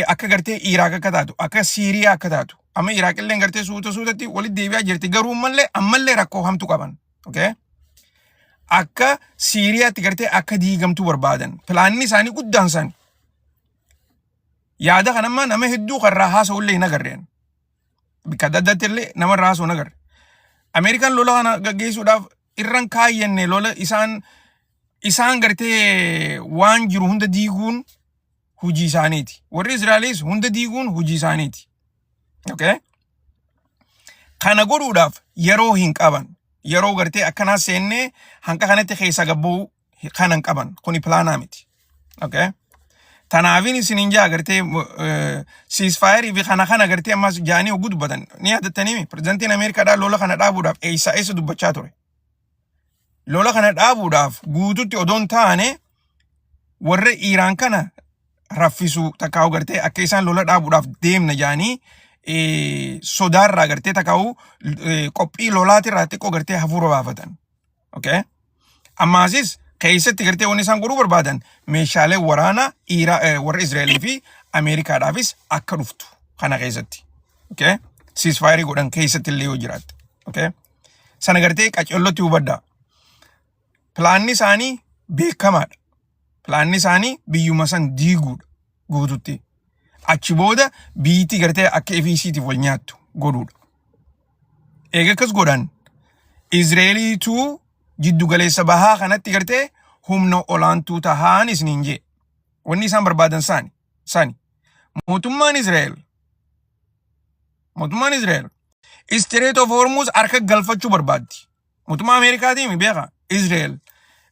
A: akka gartee Iraaq akka taatu, akka Siiriyaa akka taatu. Amma Iraaq illee gartee suuta suutatti walitti deebi'aa jirti, garuu ammallee rakkoo hamtu qaban. Okay? Akka Siiriyaatti gartee akka diigamtu barbaadan. Planni isaanii guddaan sani. Yaada kanammaa nama hedduu karraa haasa'u illee hin agarreen. Bakka adda addaatti illee nama irraa haasa'u hin agarre. Ameerikaan lola kana gaggeessuudhaaf irran kaayyanne. Lola isaan gartee waan jiru hunda diiguun hojii isaaniiti. Warri Israa'elis hunda diiguun hojii isaaniiti. Okay? Kana godhuudhaaf yeroo hin qaban. Yeroo gartee akkanaa seennee hanqa kanatti keessa gabbuu kana hin qaban. Kuni planaa miti. Okay? Tanaafin isinin jaa gartee ceasefire fi kana kana gartee ammas jaanii hogguu dubbatan ni yaadattanii, pirezidantiin Ameerikaadhaa lola kana dhaabuudhaaf eessa eessa dubbachaa ture. Lola kana dhaabuudhaaf guututti odoon taane warra Iiraan kana raffisuu takkaa'u gartee akka isaan lola dhaabuudhaaf deemna jaanii sodaarraa gartee takkaa'u qophii lolaatirraa xiqqoo gartee hafuura baafatan. Okay? Ammaasis keessatti gartee wanni isaan godhuu barbaadan meeshaalee waraanaa warra Israa'elii fi Ameerikaadhaafis akka dhuftu kana keessatti. Okay? Ceasefire godhan keessatti illee yoo jiraatte. Okay? Sana gartee qacellotti hubadhaa. Pilaanni isaanii beekamaadha. Pilaanni isaanii biyyuma san diiguudha guututti. Achi booda biyyittii gartee akka ifii isiitiif wal nyaattu godhuudha. Eega akkas godhan Izreeliitu jiddu galeessa bahaa kanatti gartee humna olaantuu tahaan isiniin jee. Wanni isaan barbaadan saani. Sani. Mootummaan Izraa'el mootummaan Izraa'el Strait of Hormuz harka galfachuu barbaaddi. Mootummaa Ameerikaatii mi beeka Izraa'el.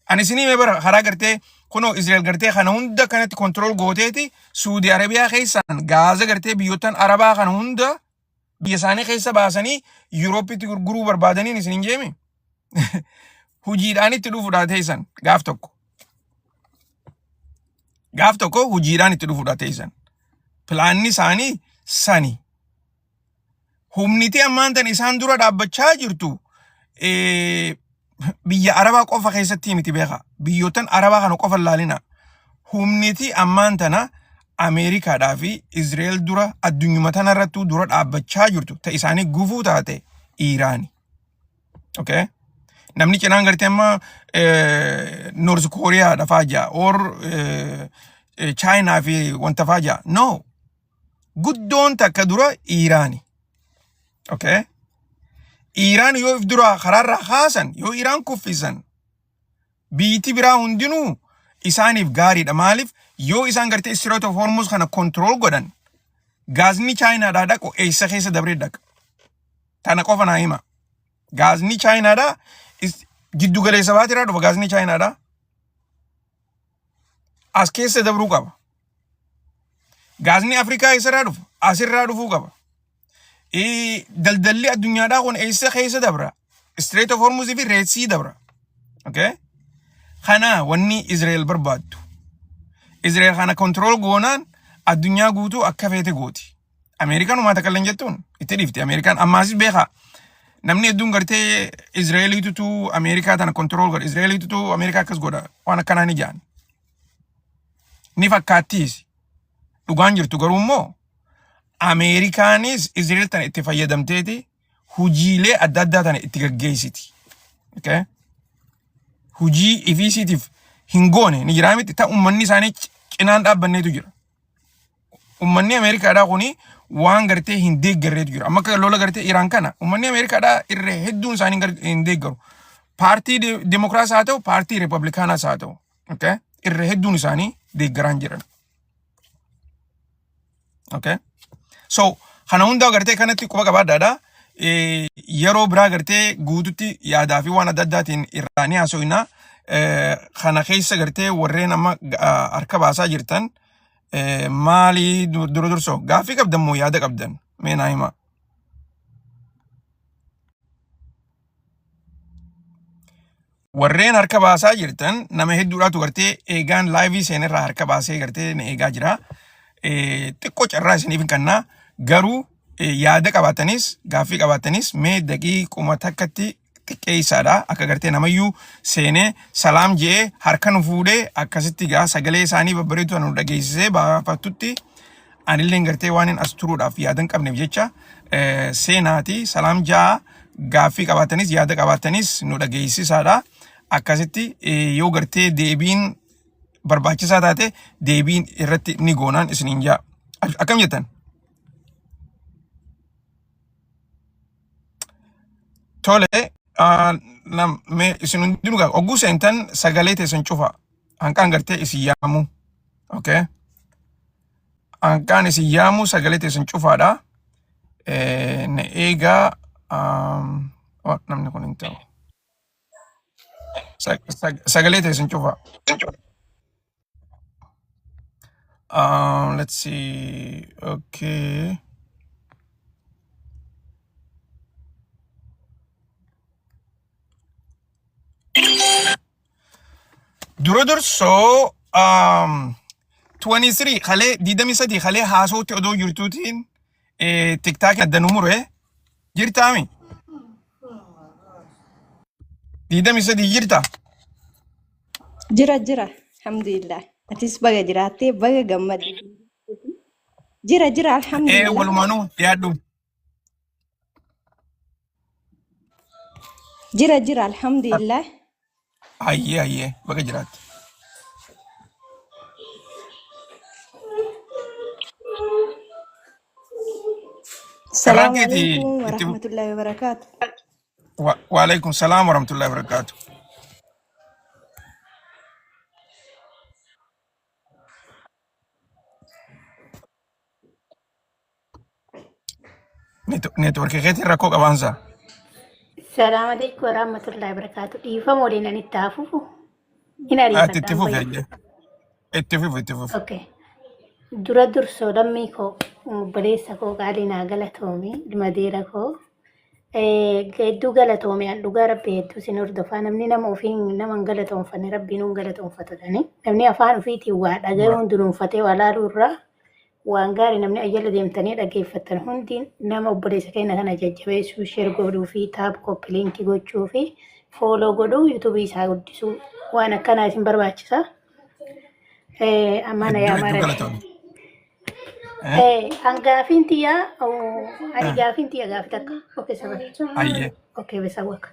A: Ani isinii mee bara karaa gartee kunoo Izraa'el gartee kana hunda kanatti kontirool gooteeti Suudi Arabiyaa keessaan gaaza gartee biyyoottan Arabaa kana hunda biyya isaanii keessa baasanii Yuurooppitti gurguruu barbaadaniin isin hin jeemi. Hojiidhaan itti dhufuudhaa teessan gaaf tokko. Gaaf tokko hojiidhaan itti dhufuudhaa teessan. Pilaanni isaanii sani. Humniti ammaan tan isaan dura dhaabbachaa jirtu biyya Arabaa qofa keessatti miti beeka. Biyyoottan Arabaa kana qofa ilaalina. Humniti ammaan tana Ameerikaadhaa fi Izrael dura addunyuma tanarrattuu dura dhaabbachaa jirtu ta isaanii gufuu taate Iiraani. Okay? Namni cinaan gartee amma North Korea dhafaa jaa or China fi wanta faa jaa. No. Guddoon takka dura Iiraani. Okay? Iiraan yoo if dura karaarraa kaasan yoo Iiraan kuffisan biyyiti biraa hundinuu isaaniif gaariidha. Maaliif yoo isaan gartee Strait of Hormuz kana control godhan gaazni Chaayinaadhaa dhaqu eessa keessa dabree dhaqa. Tana qofa naa hima. Gaazni Chaayinaadhaa jiddu galeessa baatiraa dhufa gaazni Chaayinaadhaa. As keessa dabruu qaba. Gaazni Afrikaa eessarraa dhufa? Asirraa dhufuu qaba. Daldalli addunyaadhaa kun eessa keessa dabra? Strait of Hormuz fi Red Sea dabra. Okay? Kana wanni Israel barbaaddu. Israel kana control goonaan addunyaa guutuu akka feete gooti. Ameerikaan uumaa takka illee hin jettuun itti dhiifti. Ameerikaan ammaasis beekaa. Namni hedduun gartee Israa'eliitutu Ameerikaa tana control godha. Israa'eliitutu Ameerikaa akkas godha. Waan akkanaa ni jedhan. Ni fakkaattiis. Dhugaan jirtu garuu immoo Ameerikaanis Israa'el tana itti fayyadamteeti hujiilee adda addaa tana itti gaggeessiti. Okay? Hujii ifiisiitiif hin goone ni jiraa miti. Ta uummanni isaanii cinaan dhaabbanneetu jira. Uummanni Ameerikaadhaa kuni waan gartee hin deeggarreetu jira. Amma akka lola gartee Iraan kana uummanni Ameerikaadhaa irra hedduun isaanii hin deeggaru. Paartii Dimokiraas haa ta'u, paartii Ripablikaanaas haa ta'u. Okay? Irra hedduun isaanii deeggaraan jiran. Okay? So, kana hundaa gartee kanatti quba qabaadhaadha. Yeroo biraa gartee guututti yaadaa fi waan adda addaatiin irraa ni haasofna. Kana keessa gartee warreen amma harka baasaa jirtan maalii dura dursoo gaaffii qabdan moo yaada qabdan mee naa himaa. Warreen harka baasaa jirtan nama hedduudhaatu gartee eegaan laayivii seenerraa harka baasee gartee na eegaa jira. Xiqqoo carraa isiniif hin kennaa. Garuu yaada qabaatanis gaaffii qabaatanis mee daqiiquma takkatti xiqqeessaadha. Akka gartee namayyuu seenee salaam je'ee harka nu fuudhee akkasitti gaa sagalee isaanii babbareedu nu dhageessisee baafattutti anilleen gartee waan hin as turuudhaaf yaada hin qabneef jecha seenaati salaam ja'a gaaffii qabaatanis yaada qabaatanis nu dhageessisaadha. Akkasitti yoo gartee deebiin barbaachisaa taate deebiin irratti ni goonaan isiniin ja'a. Akkam jettan? Tole, mee isin hundinuu gaa ogguu seentan sagalee teessan cufa. Hanqaan gartee isin yaamu. Okay. Hanqaan isin yaamu sagalee teessan cufaadha. Na eegaa oh, namni kun hin ta'u. Sagalee teessan cufa. Let's see. Okay. Dura dursoo 23 kalee 23 kalee haasootti odoo jirtuutiin tiktaakii adda nu mure jirtaami? 23 jirta?
B: Jira jira alhamdulillah. Atis baga jiraattee baga gammadde. Jira jira alhamdulillah.
A: Walumaanuu dhiyaadhu.
B: Jira jira alhamdulillah.
A: Hayyee hayyee baga jiraatte. Carraan
B: Salaamu
A: keeti
B: alaikum
A: itti
B: warahmatullahi wabarakaatu.
A: Waalaikum salaam warahmatullahi wabarakaatu. Neetworkii keetiin rakkoo qabaansa.
C: Salaam alaikum warahmatullahi wabarakatuh. Dhiifama waliin ani itti hafuufu hin
A: Ati itti
C: ariifadhaan
A: fufi
C: bayu.
A: hayyee. Itti fufi itti fufi.
C: Okay. Dura dursoo lammii koo obboleessa koo qaalii naa galatoomi ilma deera koo. Hedduu galatoomi an dhugaa rabbi hedduu sin hordofaa namni nama ofiin nama hin galatoonfanne rabbiin hin galatoonfatanii namni afaan ofiitiin waa dhagayuun dunuunfatee waa laaluu irraa waan gaarii namni ayyala deemtanii dhaggeeffattan hundi nama obboleessa keenya kana jajjabeessuu sheer godhuu fi taap koppi liinkii gochuu fi fooloo godhuu yuutuubii isaa guddisuu waan akkanaa isin barbaachisa. Ammaana
A: Hedduu
C: yaa
A: hedduu
C: maarate.
A: galatoomi. Eh?
C: An gaafiin tiyyaa ani gaafiin tiyya gaafii takka. Okay sabar.
A: Hayyee.
C: Okay besawwaka.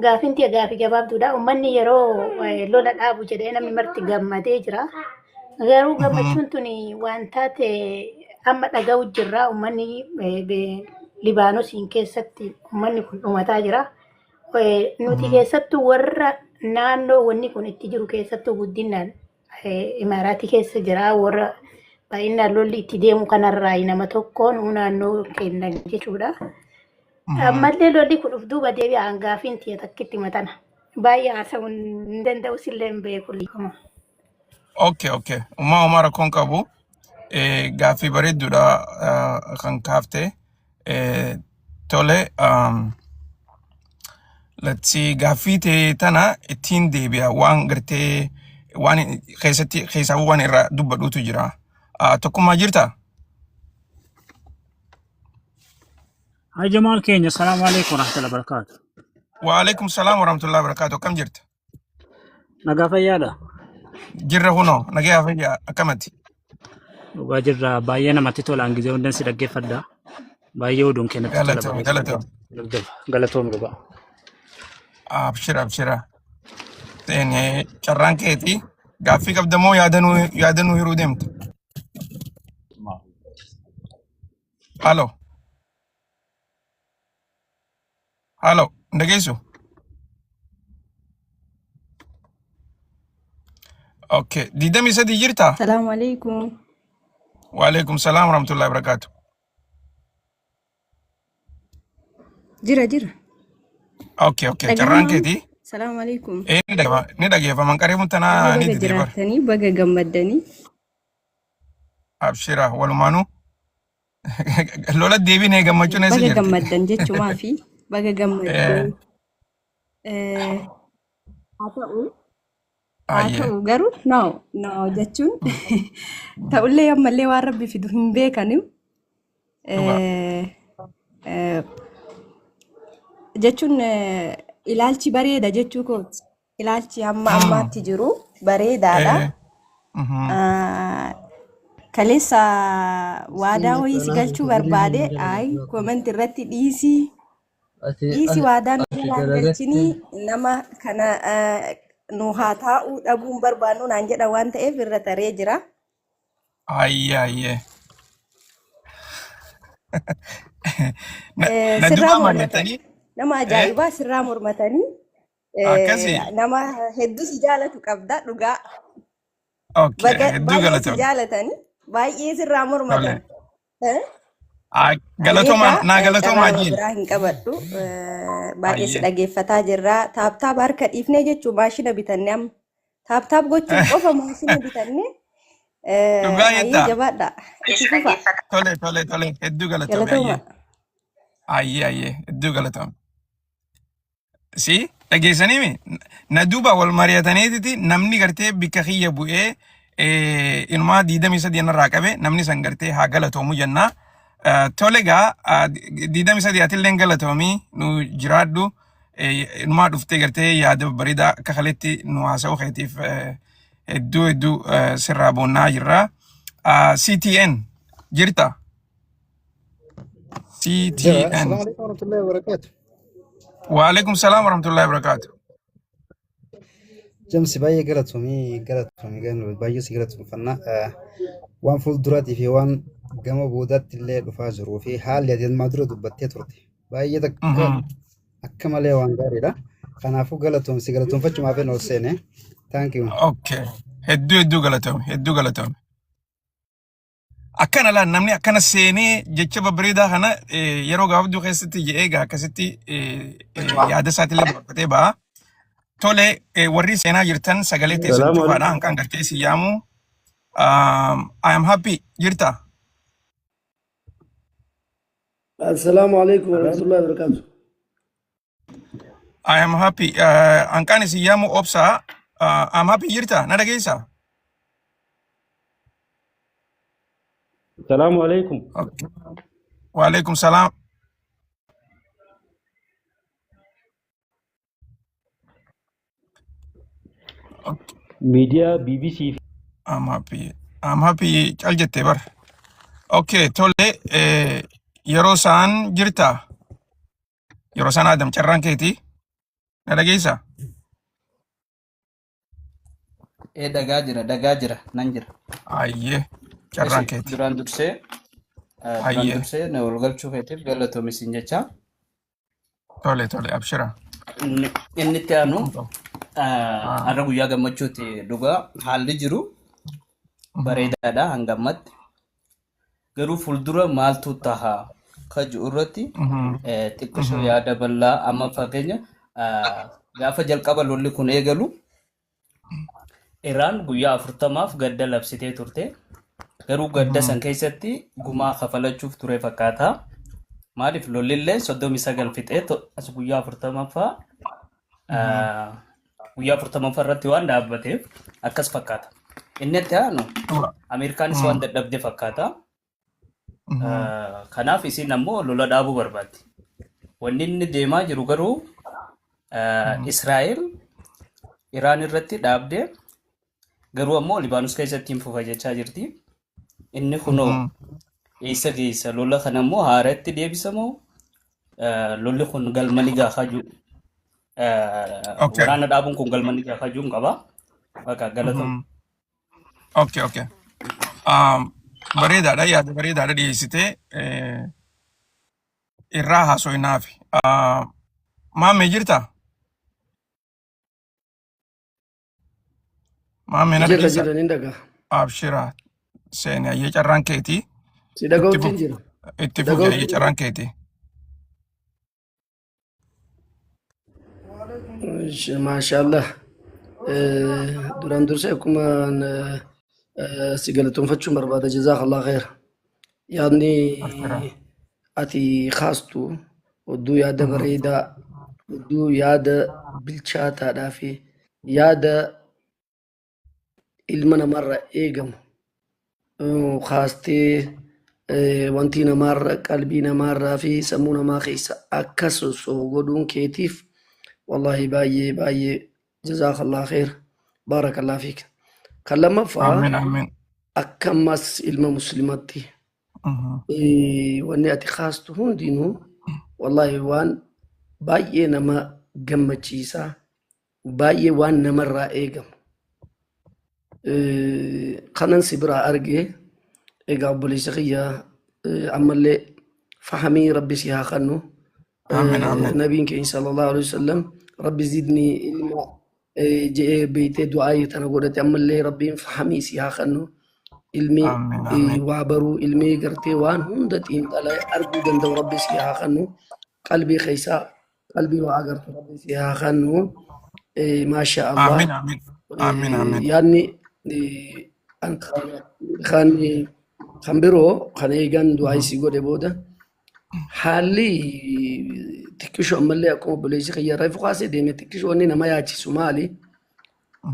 C: Gaafiin tiyya gaafii gabaabduudha. Uummanni yeroo lola dhaabu jedhee namni marti gammadee jira. Garuu gammachuun tuni waan taate amma dhaga'u jirra. Uummanni Libaanosiin keessatti uummanni kun dhumataa jira. Nuti keessattuu warra naannoo wanni kun itti jiru keessattuu guddinaan Imaaraatii keessa jira. Warra baay'inaan lolli itti deemu kanarraa nama tokkoon naannoo kennan jechuudha. Ammallee lolli kun of duuba deebi'a hangaafiin tiyya takkitti matana. Baay'ee haasa'uu hin danda'u sillee hin beeku.
A: Okay, okay. Uumaa uumaa rakkoon qabu. Gaaffii bareedduudha kan kaafte. Tole, let's see, gaaffii ta'e tana ittiin deebi'a waan gartee waan keessatti keessaa waan irraa dubbadhuutu jira. Tokkummaa jirtaa?
D: Hai Jamal keenya, salaamu alaikum warahmatullahi wabarakatuh.
A: Waalaikum salaam warahmatullahi wabarakatuh. Akkam jirta?
D: Nagaa fayyaadha.
A: Jirra kunoo nagayaa fayyaa akkamati?
D: Dhugaa jirra baay'ee namatti tola hangizee hundan si dhaggeeffadha. Baay'ee oduun kee natti tola
A: Galatoomi
D: baay'ee si
A: galatoomi.
D: dhaggeeffadha. Galatoom dhugaa.
A: Abshira abshira. Seenee carraan keeti gaaffii qabda moo yaadanuu yaadanuu hiruu deemta? Halo halo hin dhageessu? Okay 23 jirtaa?
B: Salaamu alaikum.
A: Waalaikum salaam warahmatullahi wabarakatuh.
B: Jira jira.
A: Okay okay carraan
B: Dhaga'amaa?
A: keeti.
B: Salaamu alaikum.
A: Ni dhaggeeffama ni dhaggeeffama qaree
B: Ayyee
A: tanaa ni
B: baga
A: didee bar.
B: jiraattanii baga gammaddanii.
A: Abshira walumaanuu lola deebinee gammachuun eessa
B: Baga
A: jirti?
B: gammaddan jechumaa fi baga gammaddee. Haa ta'u haa
A: Ayyee.
B: ta'u garuu no no jechuun ta'ullee ammallee waan rabbi fidu hin beekanu.
A: Dhugaa.
B: Jechuun ilaalchi bareeda jechuu kooti. Ilaalchi hamma ammaatti jiru bareedaadha. Kaleessa waadaa wayii si galchuu barbaade ayi comment irratti dhiisii dhiisi waadaa nu jalaa hin galchinii nama kana nu haa taa'uu dhabuun barbaannu naan jedha waan ta'eef irra taree jira.
A: Ayyee ayyee. Na na
B: Sirraa
A: duuba
B: mormatan
A: mari'attanii
B: nama ajaa'ibaa sirraa mormatanii
A: akkasii
B: nama hedduu si jaalatu qabda dhugaa.
A: Okay
B: Baga
A: hedduu
B: baay'ee si
A: galatoomi.
B: jaalatani baay'ee sirraa
A: Tole.
B: mormatan. Eh?
A: Galatoomaa
B: Ayeekaa
A: naa galatoomaa
B: carraa nama
A: jiin.
B: biraa hin qabadhu. Baay'ee si
A: Ayyee.
B: dhageeffataa jirra. Taaptaap harka dhiifnee jechuun maashina bitanne amma. Taaptaap gochuuf qofa maashina bitanne.
A: Dhugaa
B: Hayyee
A: jettaa?
B: jabaadha. Itti fufa.
A: Tole tole tole hedduu galatoomi
B: Galatooma.
A: ayyee. Ayyee ayyee hedduu galatoomi. Si dhageessaniimi na duuba wal mari'ataniititi namni gartee bikka kiyya bu'ee inumaa 23 narraa qabe namni san gartee haa galatoomu jenna. Tole gaa 23 atilleen galatoomii nu jiraadhu inumaa dhuftee gartee yaada babbareedaa akka kaletti nu haasa'uu keetiif hedduu hedduu sirraa boonnaa jirra. CTN jirta?
E: Jira.
A: CTN.
E: Assalamu alaikum warahmatullahi wabarakatuh.
A: Waalaikum salaam warahmatullahi wabarakatuh.
E: Jamsi baay'ee galatoomii galatoomii baay'ee si galatoomfanna. Waan fuulduraatii fi waan gama boodaatti illee dhufaa jiruu fi haalli ati ammaa dura dubbattee turte baay'ee takka akka malee waan gaariidha. Kanaafuu galatoomsi galatoomfachumaaf hin ol seene. Thank you.
A: Okay. Hedduu hedduu galatoome. Hedduu galatoome. Akkana laal namni akkana seenee jecha babbareedaa kana yeroo gabaabduu keessatti je'ee egaa akkasitti yaada isaatiillee dabarfatee ba'a. Tole warri seenaa jirtan sagalee teessan
F: Salaamu
A: cufaadha
F: alaikum.
A: hanqaan gartee si yaamu. I am happy jirta.
F: Assalaamu alaikum warahmatullahi wabarakatuh.
A: I am happy. Hanqaan isin yaamu obsaa. I am happy jirta na dhageessaa?
F: Salaamu alaikum.
A: Okay. Waalaikum salaam. Okay.
F: Miidiyaa BBC fi
A: I'm happy. I'm happy cal jettee bar. Okay, tole yeroo isaan jirta. Yeroo isaan Adam carraan keeti. Na dhageessaa?
G: Ee dhagaa jira, dhagaa jira, nan jira.
A: Ayyee carraan
G: Eshi
A: keeti.
G: duraan dursee duraan
A: Ayyee
G: dursee na ol galchuu keetiif galatoomi siin jecha.
A: tole tole abshira.
G: Inni itti aanu
A: Kun qabu. Ah.
G: har'a guyyaa gammachuuti dhugaa haalli jiru bareedaadha hanga ammatti. Garuu fuuldura maaltu taha ka jiru irratti xiqqishoo yaada bal'aa amma fakkeenya gaafa jalqaba lolli kun eegalu Iraan guyyaa 40f gadda labsitee turte. Garuu gadda san keessatti gumaa kafalachuuf ture fakkaata. Maaliif lollillee 39 fixee as guyyaa 40ffaa guyyaa 40ffaa irratti waan dhaabbateef akkas fakkaata. Inni itti aanu Ameerikaanis waan dadhabde fakkaata. Kanaaf isiin ammoo lola dhaabuu barbaaddi. Wanni inni deemaa jiru garuu Israa'el Iraan irratti dhaabdee garuu ammoo Libaanus keessatti hin fufa jechaa jirti. Inni kunoo eessa geessa? Lola kana immoo haaratti deebisamoo lolli kun galma ni gahaa jiru.
A: Okay.
G: Waraana dhaabuun kun galma ni gahaa jiru qaba. Bakka galatoom.
A: Okay, okay. Bareedaadha yaada bareedaadha dhiyeessitee irraa haasofnaafi. Maammee jirtaa? Maammee na
F: Jira
A: dhageessaa?
F: jira ni dhagaa.
A: Abshira seeni ayyee carraan keetii.
F: Si
A: Itti
F: dhaga'uutti
A: fufi
F: jira.
A: itti fufi
F: Dhaga'uutti
A: ayyee
F: jira.
A: carraan keetii.
F: Maashaallah. Duraan dursee akkuma si galatoonfachuun barbaada. Jazaakallah khair. Yaadni
A: Abshira.
F: ati kaastu odduu yaada bareedaa, odduu yaada bilchaataadhaa fi yaada ilma namarra eegamu kaastee wanti namaarra qalbii namaarraa fi sammuu namaa keessa akka sossoo'u godhuun keetiif wallahi baay'ee baay'ee jazaakallah kheer baarakallah fiik. Kan lammaffaa
A: Amiin amiin.
F: akka ammas ilma muslimatti wanni ati kaastu hundinuu wallahi waan baay'ee nama gammachiisaa baay'ee waan namarraa eegamu. Kanan si biraa arge egaa obboleessa kiyya ammallee fahamii rabbi si haa kennu.
A: Amiin amiin.
F: Nabiin keenya sallallahu alaihi wasallam rabbi zidnii ilma je'ee beeytee du'aayii tana godhate ammallee rabbiin fahamii si haa kennu. Ilmi
A: Amiin amiin.
F: waa baruu ilmi gartee waan hunda xiinxalee arguu danda'u rabbi si haa kennu. Qalbii keessaa qalbii waa agartu rabbi si haa kennu. Maasha Allah.
A: Amiin amiin. Amiin amiin.
F: Yaadni an kan kan biroo kan eegan du'aa isii godhe booda haalli xiqqisho ammallee akkuma obboleessi kiyya reefu kaasee deeme xiqqisho wanni nama yaachisu maali?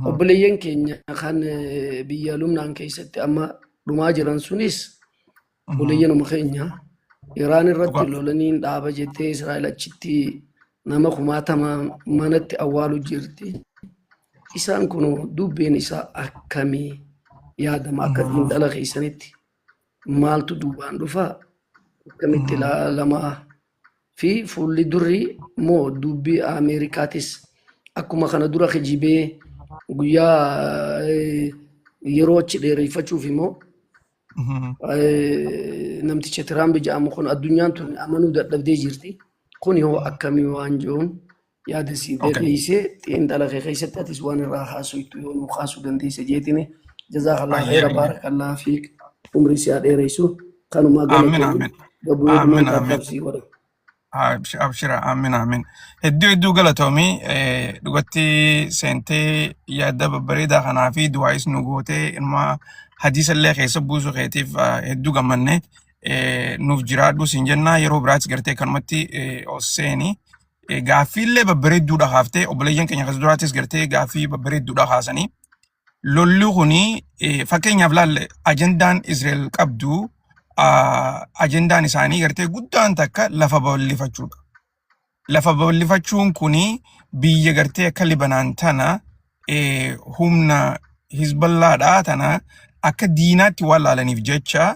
F: Obboleeyyan keenya kan biyya Lubnaan keessatti amma dhumaa jiran sunis obboleeyyanuma keenya Iraan irratti
A: Dhugaa.
F: lolaniin dhaaba jettee Israa'el achitti nama kumaatama manatti awwaalu jirti. Isaan kun dubbiin isaa akkamii yaadama akka xiinxala keessanitti maaltu duubaan dhufa akkamitti ilaalamaa Fi fuulli durri moo dubbii Ameerikaatis akkuma kana dura kijibee guyyaa yeroo achi dheereffachuuf immoo namticha Tiraamp jedhamu kun addunyaan tun amanuu dadhabdee jirti. Kun yoo akkamii waan jiruun yaada sii dhiyeessee xiinxala kee keessatti atis waan irraa haasoftu yoo nu kaasuu dandeesse jeetini. Jazakallah khayra, barakallah fiik, umrii si haa dheeressu, kanumaa.
A: Aamin.
F: Galatoomi.
A: Aamin.
F: Gabbu'ee.
A: Aamin.
F: Dhumaan.
A: Aamin.
F: Tattaabsii godha.
A: Abshira, aamin, aamin. Hedduu hedduu galatoomii. Dhugatti seentee yaada babbareedaa kanaa fi du'aayis nu gootee ilma hadiisa illee keessa buusuu keetiif hedduu gammanne. Nuuf jiraadhu siin jenna. Yeroo biraatti gartee kanumatti ol seeni. Gaaffiillee babbareedduudha kaaftee, obboleeyyan keenya kas duraattis gartee gaaffii babbareedduudha kaasanii. Lolli kuni, fakkeenyaaf laalle, ajandaan Israa'el qabdu, ajandaan isaanii gartee guddaan takka lafa babal'ifachuudha. Lafa babal'ifachuun kuni biyya gartee akka Libanaan tana humna Hizballaadhaa tana akka diinaatti waan laalaniif jecha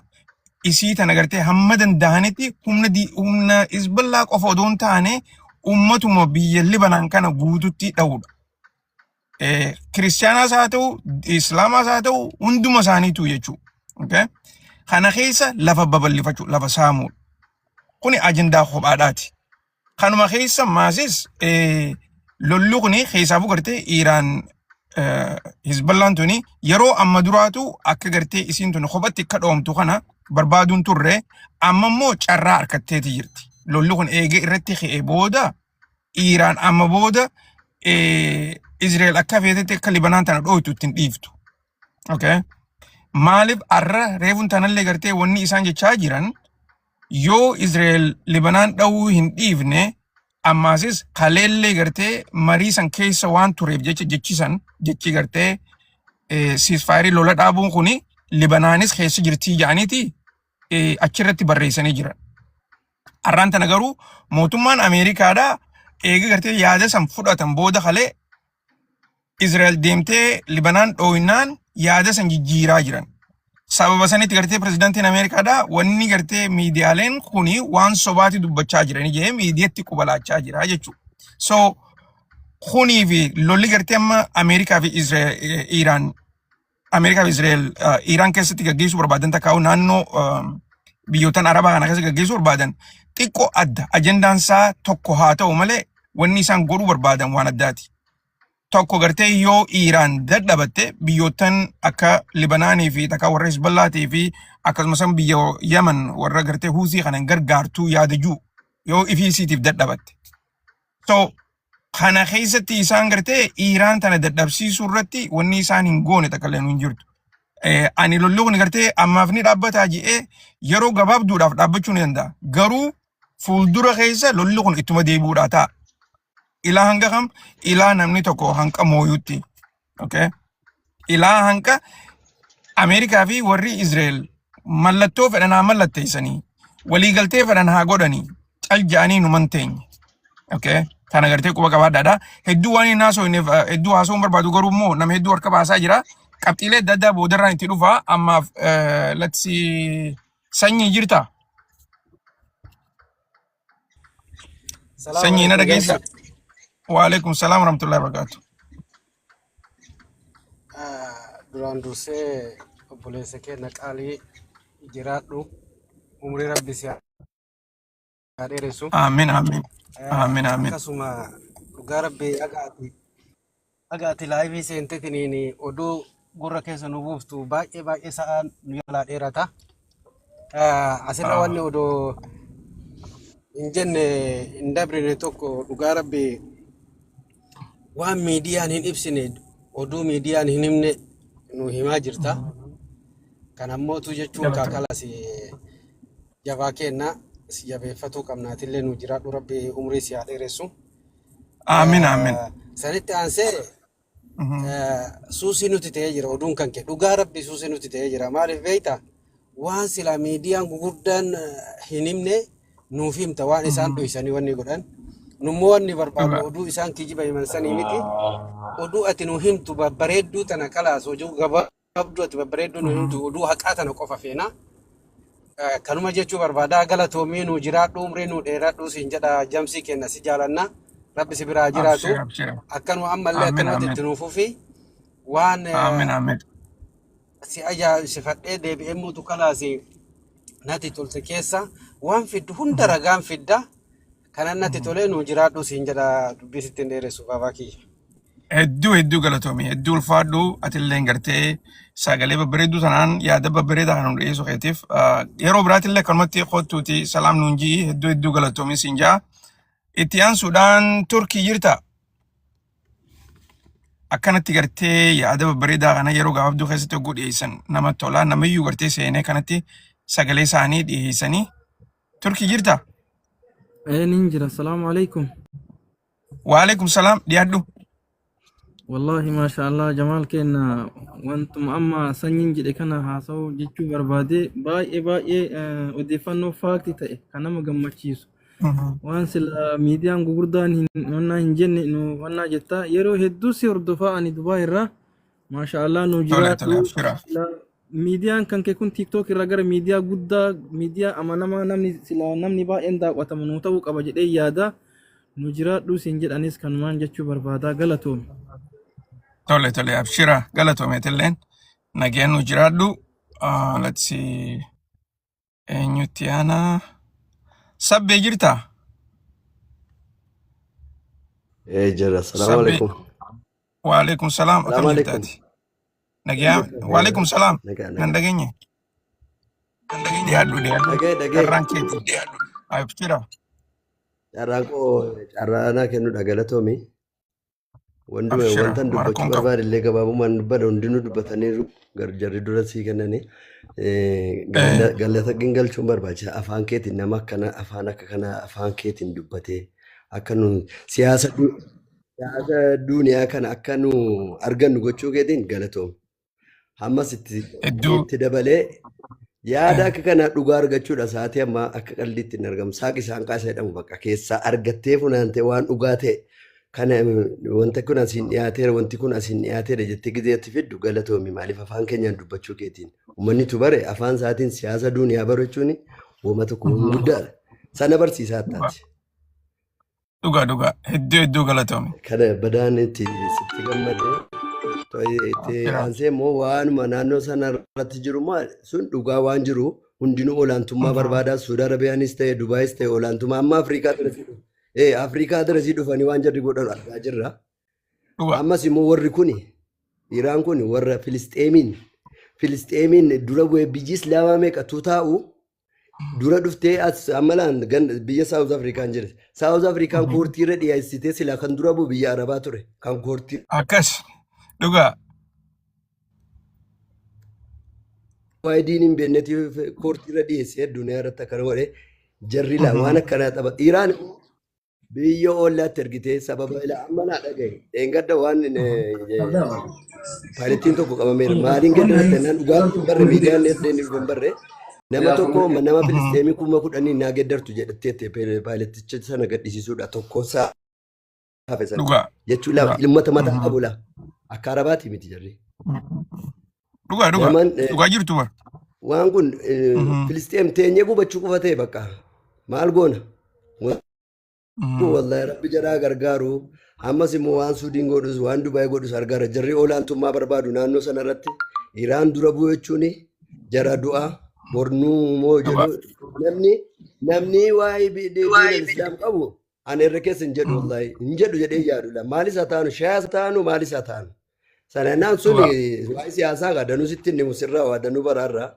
A: isii tana gartee hamma danda'anitti humna Hizballaa qofa odoo hin taane ummatuma biyya Libanaan kana guututti dha'uudha. Kiristaanaas haa ta'u, Islaamaas haa ta'u, hunduma isaaniitu jechuudha. Okay? Kana keessa lafa babal'ifachuu, lafa saamuudha. Kuni ajandaa kophaadhaati. Kanuma keessa maasis lolli kuni keessaafuu gartee Iiraan, Hizballaan tuni yeroo amma duraatu akka gartee isiin tuni kophatti akka dhoomtu kana barbaaduun turre, amma immoo carraa harkatteeti jirti. Lolli kun eegee irratti ka'ee booda Iiraan amma booda Israa'el akka feetetti akka Libanaan tana dhooytu ittiin dhiiftu. Okay? Maaliif arra reefuun tanallee gartee wanni isaan jechaa jiran, yoo Israa'el Libanaan dha'uu hin dhiifne, ammaasis kaleellee gartee marii san keessa waan tureef jecha jechisan jechi gartee ceasefire, lola dhaabuun kuni Libanaanis keessa jirtii jedhaniiti achirratti barreessanii jiran. Har'aan tana garuu mootummaan Ameerikaadhaa eega gartee yaada san fudhatan booda kalee Israa'el deemtee Libanaan dhooynaan yaada san jijjiiraa jiran. Sababa sanitti gartee pirezidaantiin Ameerikaadhaa wanni gartee miidiyaaleen kuni waan sobaati dubbachaa jiranii jedhee miidiyatti qubalaachaa jira jechuudha. So kunii fi lolli gartee amma Ameerikaa fi Israa'el, Iiraan, Ameerikaa fi Israa'el Iiraan keessatti gaggeessuu barbaadan, takkaa'u naannoo biyyootan Arabaa kana keessa gaggeessuu barbaadan xiqqoo adda. Ajandaan isaa tokko haa ta'u malee wanni isaan godhuu barbaadan waan addaati. Tokko gartee yoo Iiraan dadhabatte biyyootan akka Libanaanii fi takka warra Hizballaatii fi akkasumas biyya Yaman warra gartee Huusii kana gargaartuu yaada jiru yoo ifii isiitiif dadhabatte. So kana keessatti isaan gartee Iiraan tana dadhabsiisuu irratti wanni isaan hin goone takka illee hin jirtu. Ani lolli kun gartee ammaaf ni dhaabbataa jedhee yeroo gabaabduudhaaf dhaabbachuu ni danda'a. Garuu fuuldura keessa lolli kun ittuma deebi'uudhaa ta'a. Ilaa hanga kam? Ilaa namni tokko hanqa mooyutti. Okay? Ilaa hanqa Ameerikaa fi warri Israa'el mallattoo fedhan haa mallatteessanii, waliigaltee fedhan haa godhanii, cal ja'anii numan teenye. Okay? Kana gartee quba qabaadhaadha. Hedduu waan hin haasofneef, hedduu haasa'uun barbaadu, garuu immoo nama hedduu harka baasaa jira. Qabxiilee adda addaa boodarraan itti dhufa. Ammaaf let's see, sanyii jirta?
H: Salaamu
A: Sanyii na
H: alaikum
A: dhageessa?
H: jaarsa.
A: Waalaikum salaam warahmatullahi wabarakatuh.
H: Duraan dursee obboleessa keenya qaalii, jiraadhu, umrii rabbi si haa dheeressu.
A: Aamin, aamin. Aamin, aamin.
H: Akkasuma dhugaa rabbi aga ati live seentetiniin oduu gurra keessa nu buuftu baay'ee baay'ee sa'aa nu jalaa dheerata. Asirra wanni odoo hin jenne hin dabrine tokko, dhugaa rabbi waan miidiyaan hin ibsine, oduu miidiyaan hin himne nu himaa jirta. Kan ammootu jechuun
A: Galatoomi.
H: kaakalas jabaa kenna si jabeeffatuu qabnaatillee nu jiraadhu, rabbi umrii si haa dheeressu.
A: Aamin, aamin.
H: Sanitti aansee suusii nuti ta'ee jira oduun kan kee, dhugaa rabbi suusii nuti ta'ee jira. Maaliif beektaa? Waan silaa miidiyaan gugurdaan hin himne nuuf himta, waan isaan dhoysanii wanni godhan. Nummoo wanni barbaadnu oduu isaan kijiba himan sanii miti. Oduu ati nu himtu babbareedduu tana kalaas, oduu gabaabduu ati babbareedduu nu himtu, oduu haqaa tana qofa feena. Kanuma jechuu barbaada. Galatoomii, nu jiraadhu, umrii nu dheeradhu siin jedha. Jamsii kenna, si jaalanna. Rabbi si biraa jiraatu.
A: Abshir, abshir.
H: Akkanuma ammallee
A: Amin,
H: akkanumatti
A: amin.
H: itti nuuf fufi. Waan
A: Amin, amin.
H: si ajaa'ibsifadhee deebi'ee muutu kalaasi natti tolte keessa waan fiddu hunda ragaan fidda. Kanan natti tolee, nu jiraadhu siin jedha. Dubbii sitti hin dheeressu, baabaa kiyya.
A: Hedduu hedduu galatoomi. Hedduu ulfaadhu. Atillee gartee sagalee babbareedduu tanaan yaada babbareedaa kana nu dhiyeessuu keetiif yeroo biraatillee akkanumatti kottuuti salaam nuun ji'i. Hedduu hedduu galatoomi siin ja'a. Itti aansuudhaan Turkii jirta. Akkanatti gartee yaada babbareedaa kana yeroo gabaabduu keessatti hogguu dhiyeessan namatti tola. Namayyuu gartee seenee kanatti sagalee isaanii dhiyeessanii. Turkii jirta?
I: Ee, nin jira. Salaamu alaikum.
A: Waalaikum salaam, dhiyaadhu.
I: Wallahi, maasha Allah, Jamaal kenna, wantuma amma sanyiin jedhe kana haasa'uu jechuu barbaade. Baay'ee baay'ee odeeffannoo fact ta'e kan nama gammachiisu. Waan sila miidiyaan gurguddaan hin wannaa hin jenne nu wannaa jetta. Yeroo hedduu si hordofaa ani Dubaay irraa. Maasha Allah, nu
A: Tole tole.
I: jiraadhu.
A: Abshira.
I: Sila miidiyaan kan kee kun TikTok irraa gara miidiyaa guddaa, miidiyaa amanamaa, namni sila namni baay'een daawwatamu nu ta'uu qaba jedhee yaada. Nu jiraadhu siin jedhanis kanumaan jechuu barbaadaa, galatoomi.
A: Tole tole, abshira, galatoomeetilleen nageen nu jiraadhu. Let's see. Eenyutti aanaa? Sabbee jirtaa?
J: Eh, jira. Salaamu
A: Sabbee.
J: alaikum.
A: Waalaikum salaam.
J: Salaamu
A: Akkam
J: alaikum.
A: jirtaati? Nagaa. Waalaikum salaam.
J: Nagaa,
A: Nan
J: nagaa.
A: dhageenye. Dhiyaadhu, dhiyaadhu.
J: Dhagee, dhagee.
A: Carraan keeti. Abshira.
J: Carraan koo carraa naa kennuudha, galatoomi. Wanduma
A: Abshira.
J: wantan dubbachuu
A: Rakkoon qabu.
J: barbaade illee gabaabumaan dubbadha, hundinuu dubbataniiru, jarri dura sii kennanii. Galata galchuun barbaachisa. Afaan keetiin nama akkana, afaan akka kanaa afaan keetiin dubbatee akka nu siyaasa duniyaa kana akka nu argannu gochuu keetiin galatoomi. Ammas itti
A: Hedduu.
J: itti dabalee yaada akka kanaa dhugaa argachuudha sa'aatii ammaa akka qalliitti hin argamu. Saaqi isaan qaasa jedhamu bakka keessaa argattee funaantee waan dhugaa ta'e kana wanta kun asiin dhiyaateera, wanti kun asiin dhiyaateera jettee gizeetti fiddu, galatoomi. Maaliif afaan keenyaan dubbachuu keetiin uummanni tu bare afaan isaatiin siyaasa duniyaa barachuun wama tokko waan guddaadha. Sana barsiisaa attaati.
A: Dhugaa dhugaa. Hedduu hedduu galatoomi.
J: Kana badaan itti sitti gammade. Itti
A: Abshira.
J: aansee immoo waanuma naannoo sana irratti jiru moo sun dhugaa waan jiru hundinuu olaantummaa barbaada. Suudi Arabiyaanis ta'e, Dubaayis ta'e, olaantummaa amma Afrikaa darasii dhufu. Afrikaa darasii dhufanii waan jarri godhan argaa jirra.
A: Dhugaa.
J: Ammas immoo warri kuni, Iraan kun warra Filisxeemiin dura bu'ee biyyi Islaamaa meeqatu taa'u dura dhuftee as amma laan biyya Saawuz Afrikaan jira. Saawuz Afrikaan koortii irra dhiyeessitee silaa kan dura bu'u biyya Arabaa ture. Kan koortii
A: Akkas. Dhugaa.
J: waa'ee diin hin beekneetiif koortii irra dhiyeessee addunyaa irratti akkana godhe, jarri laa waan akkanaa tapha. Iraan immoo biyya ollaatti ergitee sababa ilaa amma naa dhagaye. Dheengadda waan paayilettiin tokko qabameera. Maaliin geddaratte naan dhugaa hin barre, miidiyaan illee hin barre. Nama tokko nama Filisxeemii 10,000 naa geddartu jedhatteetti paayiletticha sana gadhiisisuudha tokkosaa hafe sana.
A: Dhugaa.
J: Jechuun laa ilmata mataa qabu laa akka arabaati miti jarri.
A: Dhugaa dhugaa.
J: Naman
A: Dhugaa jirtu bar.
J: waan kun Filisxeem teenyee gubachuu qofa ta'e bakka maal goona? Wallahi rabbi jaraa gargaaru. Ammas immoo waan Suudiin godhus, waan Dubaay godhus argaara. Jarri olaantummaa barbaadu naannoo sana irratti. Iraan dura bu'u jechuun jara du'a bornuu moo jedhu, namni waa'ee diina islaam qabu ani irra keessa hin jedhu, wallahi hin jedhu jedhee yaadu la. Maalis haa taanu, shaayas haa taanu, maalis haa taanu. Sana naan sun waa'ee siyaasaa gaa danuu sitti hin himu, sirraa waa danuu baraarraa.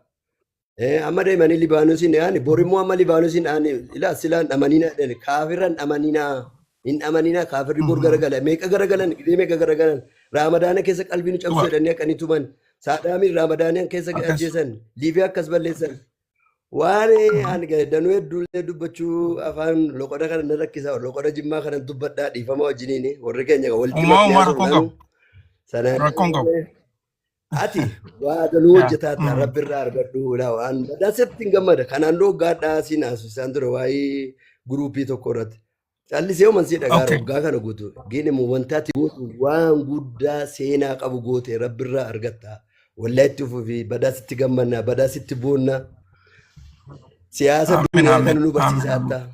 J: Amma deemanii Libaanoosiin yaani borimmoo amma Libaanoosiin yaani ilaa silaan dhamanina jedhani, kaafirran dhamanina hin dhamanina, kaafirri bor garagala, meeqa garagalan, gidee meeqa garagalan, Raamadaana keessa qalbii nu cabsu jedhanii akkanii tuman, Saadaamiin Raamadaana keessa ajjeesan, Liibiyaa akkas balleessan. Waan ani danuu hedduullee dubbachuu afaan loqoda kana na rakkisa, loqoda Jimmaa kana dubbadhaa, dhiifama wajjiniin warri keenya walitti
A: Uumaa
J: maknee
A: uumaa rakkoon
J: haasofnaanu
A: qabu.
J: sana
A: Rakkoon qabu.
J: Ati waa danuu hojjetaa ta'a, rabbi irraa argadhu laa, waan badaa sitti hin gammada. Kanaan dura waggaadhaa siin haasofsaan ture waa'ee guruupii tokko irratti. Callisee homan sii dhagaara waggaa kana guutu. Gin immoo wanta ati gootu waan guddaa seenaa qabu goote, rabbi irraa argatta. Wallahi itti fufi, badaa sitti gammannaa, badaa sitti boonna. Siyaasa
A: Amiin
J: duniyaa
A: amiin
J: kana nu
A: amiin
J: barsiisaa
A: amiin
J: ta'a.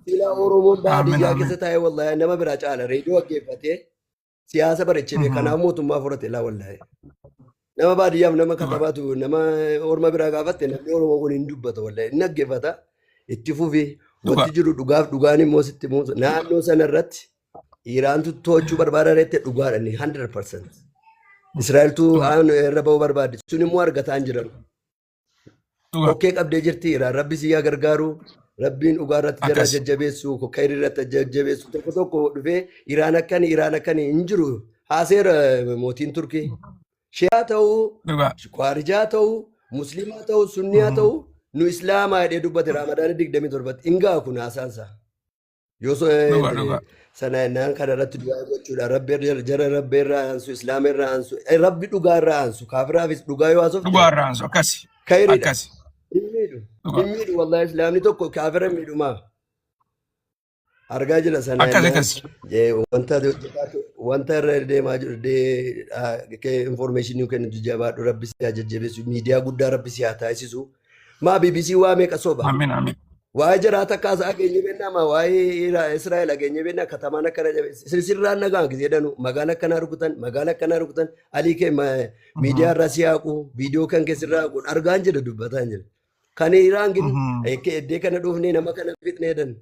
J: Sila Oromoon
A: amiin
J: baadiyyaa
A: amiin.
J: keessa taa'ee wallaahi nama biraa caala reediyoo dhaggeeffatee siyaasa barechee beeka. Kanaaf mootummaa fudhate laa wallaahi. Nama baadiyyaaf nama
A: Dhugaa
J: katabaatu nama orma biraa gaafatte namni Oromoo kun hin dubbata wallaahi. Inni dhaggeeffata itti fufi
A: dhugaa
J: wanti jiru dhugaaf dhugaan immoo sitti muusa. Naannoo sana irratti Iraantu to'achuu barbaada reette dhugaadha inni 100%. Israa'eltu
A: dhugaa
J: aan irra ba'uu barbaade sun immoo argataa hin jiran.
A: dhugaa
J: Kokkee qabdee jirti Iraan rabbi si yaa gargaaru rabbiin dhugaa irratti jara
A: akkas
J: jajjabeessu kokkee irratti jajjabeessu tokko tokko dhufee Iraan akkani Iraan akkani hin jiru haaseera mootiin Turkii. Shi'aa ta'uu
A: dhugaa.
J: Khaarijaa ta'uu Musliimaa ta'uu Sunniyaa ta'uu nu Islaamaa jedhee dubbate Raamadaana 27tti hin ga'a kun haasaansa. Yoo
A: Dhugaa dhugaa.
J: sana naan kana irratti du'aa gochuudha. Rabbi jara rabbi irraa aansu, islaama irraa aansu, rabbi dhugaa irraa aansu, kaafiraafis dhugaa yoo haasofte
A: Dhugaa irraa aansu akkasi.
J: khayriidha.
A: Akkasi.
J: Hin miidhu.
A: Dhugaa.
J: Hin miidhu wallahi islaamni tokko kaafira hin miidhu maa. Argaa jira sana
A: Akkas
J: jennaan
A: akkas.
J: wanta ati hojjetaa wanta irra deemaa jiru information kennitu jabaadhu rabbi si haa jajjabeessu miidiyaa guddaa rabbi si haa taasisu. Maa BBC waa meeqa soba?
A: Amiin amiin.
J: Waa'ee jaraa takka haasa'aa geenye beennaa maa waa'ee Israa'el geenye beennaa katamaan akkana jabe sirraan nagaan gisee dhanu magaala akkanaa rukutan magaala akkanaa rukutan alii kee miidiyaa irraa si haaqu viidiyoo kan kee sirraa haaqu argaan jira dubbataan jira. Kan Iraan gin eddee kana dhufnee nama kana fixnee dan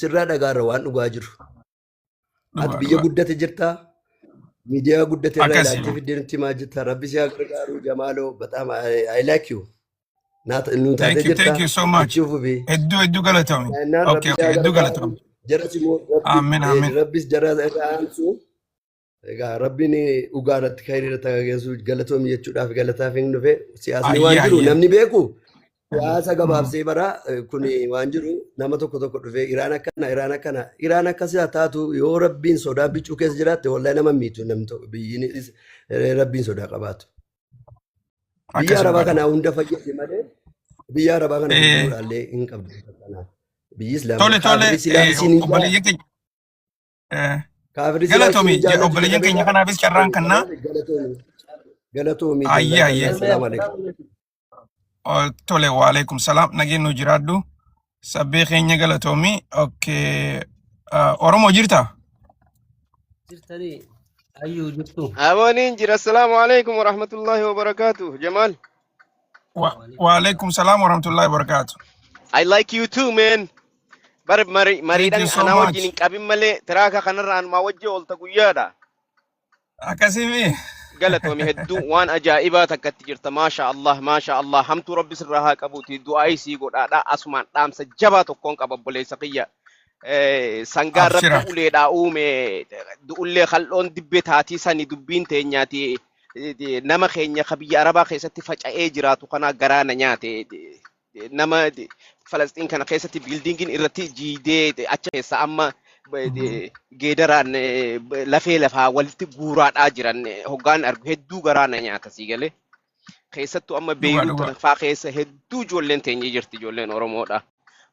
J: sirraa dhagaarra waan dhugaa jiru. Ati
A: Dhugaa
J: biyya
A: dhugaa.
J: guddate jirtaa miidiyaa guddate irraa
A: Akkasi.
J: ilaaltee fiddee nutti himaa jirta rabbi si haa gargaaru jamaaloo bataam I like you. Nu taatee
A: Thank you
J: jirta
A: thank you so much.
J: itti fufi.
A: Hedduu hedduu galatoomi.
J: Jennaan
A: Okay
J: rabbi
A: okay
J: haa
A: hedduu
J: gargaaru.
A: galatoomi.
J: Jaras immoo rabbi
A: Amiin amiin.
J: rabbis jara irra aansu. Egaa rabbiin dhugaa irratti kan hiriira tagageessu galatoomi jechuudhaaf galataaf hin dhufe. Siyaasni waan
A: Ayyee
J: jiru
A: ayyee.
J: namni beeku siyaasa gabaabsee bara kun waan jiru nama tokko tokko dhufe Iraan akkana Iraan akkana Iraan akkas haa taatu yoo rabbiin sodaa biccuu keessa jiraatte wallahi nama miitu namni tokko biyyiin rabbiin sodaa qabaatu. Biyya
A: Akkas
J: Arabaa
A: dhugaa
J: kana hunda fayyade malee biyya Arabaa kana gurguruudhaallee hin qabdu. Biyyi Islaamaa
A: Tole tole
J: kaafirri silaa isiin hin
A: obboleeyyan keenya
J: kaafirri silaa isiin
A: galatoomi
J: hin jaallatu
A: obboleeyyan keenya
J: jedhameera.
A: kanaafis carraan kannaa.
J: Kanaaf galatoomi. Galatoomi
A: Ayyee ayyee.
J: jazakallah. Salaamu alaikum.
A: Tole waalaikum salaam nageen nu jiraadhu. Sabbee keenya galatoomi. Okay. Oromoo jirta?
K: Jirtanii hayyuu jirtu.
L: Abooniin jira. Assalaamu alaikum warahmatullahi wabarakatuh. Jamal.
A: Waalaikum salaam warahmatullahi wabarakatuh.
L: I like you too, man. Bar
A: Thank you
L: mariidhaan
A: so
L: anaa
A: much.
L: wajjin hin qabin malee tiraaka kanarra anumaa wajji oolta guyyaadha.
A: Akkasii
L: Galatoomi hedduu waan ajaa'ibaa takkatti jirta. Maasha Allah, maasha Allah. Hamtuu Rabbi sirraa haa qabuuti. Du'aa isii godhaadha. Asumaan dhaamsa jabaa tokkoon qaba obboleessa kiyya. Sangaan Rabbi
A: Abshira.
L: uleedhaa uume du'ullee kal'oon dibbee taatii sani dubbiin teenyaati. Nama keenya ka biyya Arabaa keessatti faca'ee jiraatu kana garaa na nyaate. Nama Falasxiin kana keessatti buildingiin irratti jiidee achi keessa amma geedaraan lafee lafaa walitti guuraadhaa jiran hoggaan argu hedduu garaa na nyaata sii galee. Keessattuu amma
A: Dhugaa
L: Beeyruut
A: dhugaa.
L: tana faa keessa hedduu ijoolleen teenye jirti ijoolleen Oromoodha.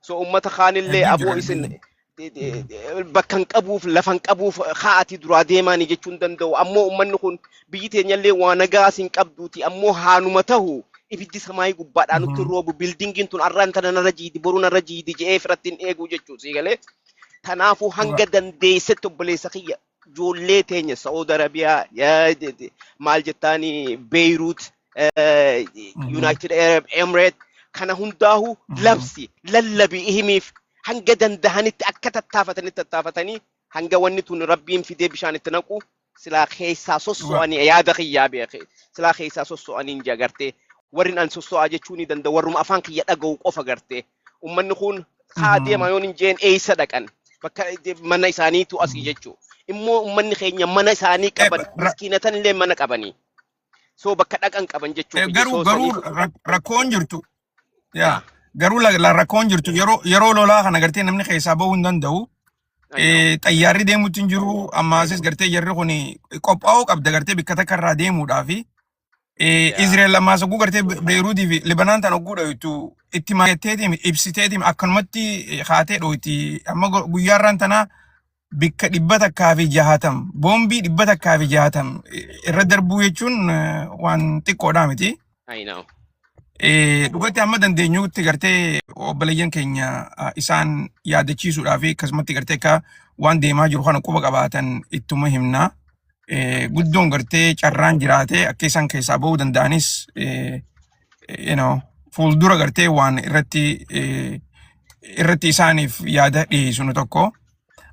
L: So uummata kaanillee
A: Hedduu
L: aboo
A: jira
L: isin
A: hedduu.
L: bakka hin qabuuf lafa hin qabuuf haati duraa deemaanii jechuu hin danda'u. Ammoo uummanni kun biyyi teenyallee waa nagaas hin qabduuti. Ammoo haanuma tahu ibiddi samaayii gubbaadhaa nutti roobu buildingiin tun arraan tana narra jiidi boruu narra jiidi je'ee firatti hin eeguu jechuu sii galee. Kanaafuu hanga dandeessetti obboleessa kiyya ijoollee teenya Saudi Arabiyaa maal jettaani Beirut United Arab Emirates kana hundaahu labsi lallabi himiif hanga dandahanitti akka tattaafatanitti tattaafatanii hanga wanni tun rabbiin fidee bishaan itti naqu silaa keessaa sosso'anii yaada kiyyaa beeke silaa keessaa sosso'anii hin gartee warri an sosso'aa jechuu ni danda'a warruma afaan kiyya dhaga'u qofa gartee ummanni kun haa deema yoon hin jeen eessa dhaqan bakka mana isaaniitu asii jechuu immoo ummanni keenya mana isaanii qaban miskiinatan illee mana qabanii so bakka dhaqan qaban jechuu kiyya
A: Garuu
L: so
A: garuu
L: saniif
A: rakkoon jirtu yaa garuu rakkoon jirtu yeroo lolaa kana gartee namni keessaa bahuu hin danda'u.
L: I know.
A: Xayyaarri deemuutti hin jiru ammaasis gartee jarri kun qophaa'uu qabda gartee bikka takka irraa deemuudhaafi. Israa'el ammaas oguu gartee Beeruutii fi Libanaan tan oguu dhoytu itti maayetteetiin ibsiteetiin akkanumatti kaatee dhoyti amma guyyaarraan tanaa bikka 160 boombii 160 irra darbuu jechuun waan xiqqoodhaa miti.
L: I know.
A: Dhugatti amma dandeenyutti gartee Obboleeyyan keenya isaan yaadachiisuudhaa fi akkasumatti gartee akka waan deemaa jiru kana quba qabaatan ittuma himna. Guddoon gartee carraan jiraatee akka isaan keessaa bahuu danda'anis fuuldura gartee waan irratti isaaniif yaada dhiyeessinu tokko.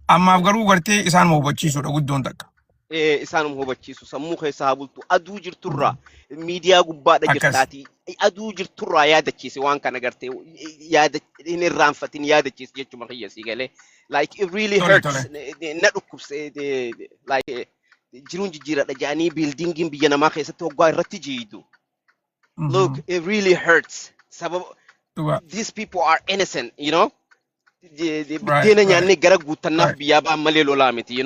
A: Ammaaf garuu gartee isaan hubachiisuudha guddoon takka.
L: Isaanuma hubachiisu, sammuu keessa haa bultu, aduu jirturraa miidiyaa gubbaadha jirtaati, aduu jirturraa yaadachiise waan kana gartee yaada hin irraanfatin, yaadachiise jechuma kiyya, sii galee? Like, it really hurts. Na dhukkubse. Like, jiruun jijjiiradha jedhanii buildingiin biyya namaa keessatti hoggaa irratti jiidu, look, it really hurts. Sababa these people are innocent. Biddeena nyaannee gara guuttannaaf biyyaa ba'an malee lolaa miti.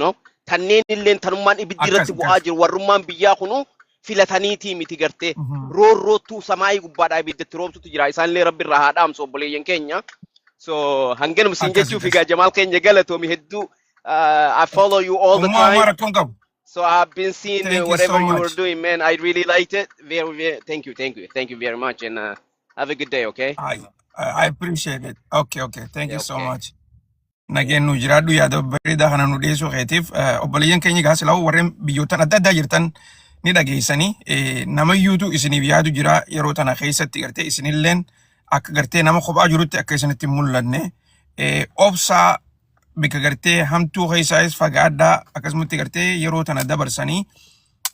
L: Kanneen illeen tanummaan ibiddi irratti bu'aa jiru, warrummaan biyyaa kunu filataniitii miti gartee. Roorroottuu samaayii gubbaadhaa ibiddatti roobsutu jira. Isaanillee Rabbi irraa haa dhaamsu obboleeyyan keenya. So hanganuma siin jechuuf egaa, Jamaal keenya, galatoomi hedduu. I follow you all the time.
A: Rakkoon qabu.
L: So I've been seeing
A: Thank you
L: whatever
A: so
L: you were
A: much.
L: doing, man. I really liked it. Very, very. Thank you, thank you, thank you very much, and have a good day. Okay.
A: I appreciate it. Okay. Thank you so much. Nageen nu jiraadhu, yaada bareedaa kana nu dhiyeessuu keetiif. Obboleeyyan keenya gaa silaa warreen biyyoottan adda addaa jirtan ni dhageessanii, namayyuutu isiniif yaadu jira yeroo tana keessatti. Gartee isinilleen akka gartee nama kophaa jirutti akka isinitti hin mul'anne, obsaa, bika gartee hamtuu keessaayis fagaadhaa, akkasumatti gartee yeroo tana dabarsanii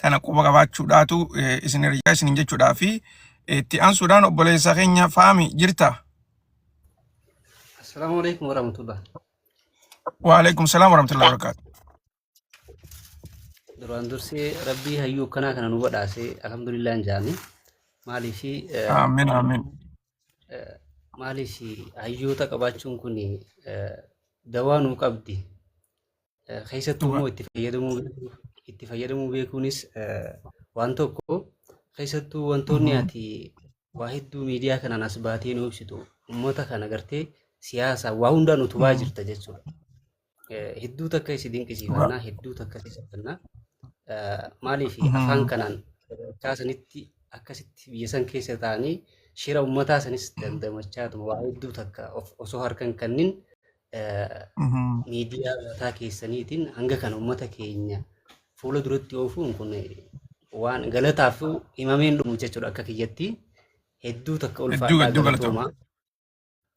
A: tana quba qabaachuudhaatu isin hiriyyaa isinin jechuudhaa fi itti aansuudhaan obboleessa keenya Faami jirta.
K: Assalaamu alaikum warahmatullah.
A: Waalaikum salaam warahmatullahi wabarakatuh.
K: Duraan dursee Rabbii hayyuu akkanaa kana nu badhaase alhamdulillah hin jaani. Maaliifi
A: Amiin, amiin.
K: Maaliif hayyoota qabaachuun kun dawaa nuu qabdi. Keessattuu immoo itti fayyadamuu beekuunis waan tokko. Keessattuu wantoonni ati waa hedduu miidiyaa kanaan as baatee nu ibsitu, uummata kana gartee siyaasa waa hundaan utubaa jirta jechuudha. Hedduu takka isi dinqisiifannaa, hedduu takka isi safannaa. Maaliif afaan kanaan sadarkaa sanitti akkasitti biyya san keessa ta'anii shira uummataa sanis dandamachaatuma waa hedduu takka osoo harkan kannin miidiyaa mataa keessaniitiin hanga kana uummata keenya fuula duratti oofuun kun waan galataaf himameen dhumu jechuudha akka kiyyatti. Hedduu takka
A: Hedduu
K: ulfaadhaa,
A: hedduu galatooma.
K: galatoomaa.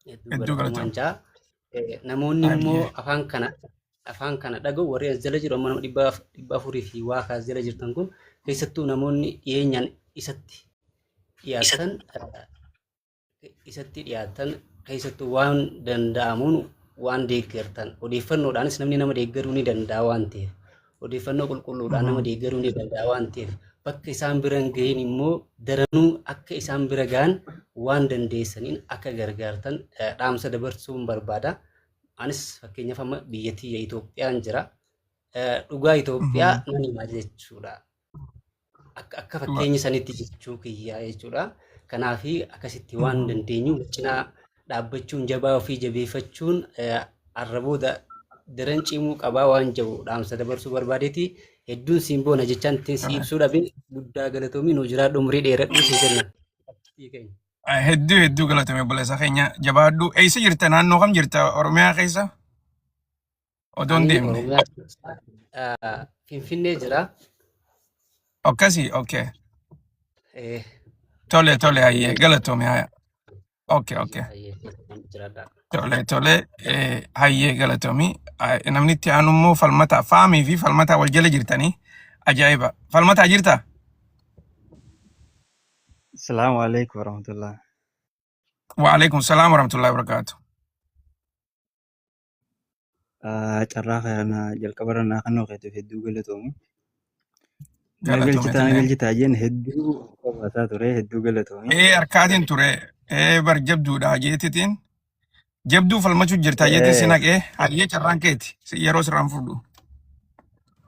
K: Hedduu
A: Hedduu
K: galatoomaan
A: galatooma.
K: jaa. Namoonni immoo afaan kana dhaga'u, warri as jala jiru, amma nama 400 fi waa kaas jala jirtan kun, keessattuu namoonni dhiyeenyaan isatti dhiyaatan, keessattuu waan danda'amuun waan deeggartan, odeeffannoodhaanis namni nama deeggaruu ni danda'a waan ta'eef, odeeffannoo qulqulluudhaan nama deeggaruu ni danda'a waan ta'eef, bakka isaan bira hin gahin immoo daranuu akka isaan bira gahan waan dandeessaniin akka gargaartan dhaamsa dabarsuun barbaada. Anis fakkeenyaaf amma biyya tiyya Itoophiyaan jira. Dhugaa Itoophiyaa nan hima jechuudha. Akka fakkeenya sanitti jechuu kiyyaa jechuudha. Kanaafi akkasitti waan dandeenyu cinaa dhaabbachuun, jabaa ofii jabeeffachuun arra booda daran cimuu qabaa waan jedhu dhaamsa dabarsuu barbaadeeti. Hedduun siin boona jechaan ittiin si ibsuu dhabe. Guddaa galatoomii, nuu jiraadhu, umurii dheeradhu si jenna.
A: Hedduu hedduu galatame obboleessa keenya, jabaadhu. Eessa jirta? Naannoo kam jirta? Oromiyaa keessa? Odoo hin
K: Ani
A: deemne.
K: Oromiyaa keessa Finfinnee jira.
A: Akkasii, okay. Tole tole, hayyee, galatoomi haya. Okay.
K: Hayyee, jiraadha.
A: Tole tole, hayyee, galatoomi. Namni itti aanu immoo Falmataa, Faamii fi Falmataa wal jala jirtanii, ajaa'iba. Falmataa jirtaa?
M: Assalamu alaikum warahmatullah.
A: Waalaikum salaam warahmatullahi wabarakatuh.
M: Carraa kana jalqabarra naa kan keetiif hedduu galatoomi. Na
A: Galatoomi
M: galchitaa na
A: atillee.
M: galchitaa jeen hedduu qabaataa ture, hedduu galatoomi.
A: Harkaatiin ture. Bar jabduudha jeetitiin. Jabduu falmachuu jirta jeetiin si naqee, hayyee, carraan keeti. Yeroo sirraan fudhu.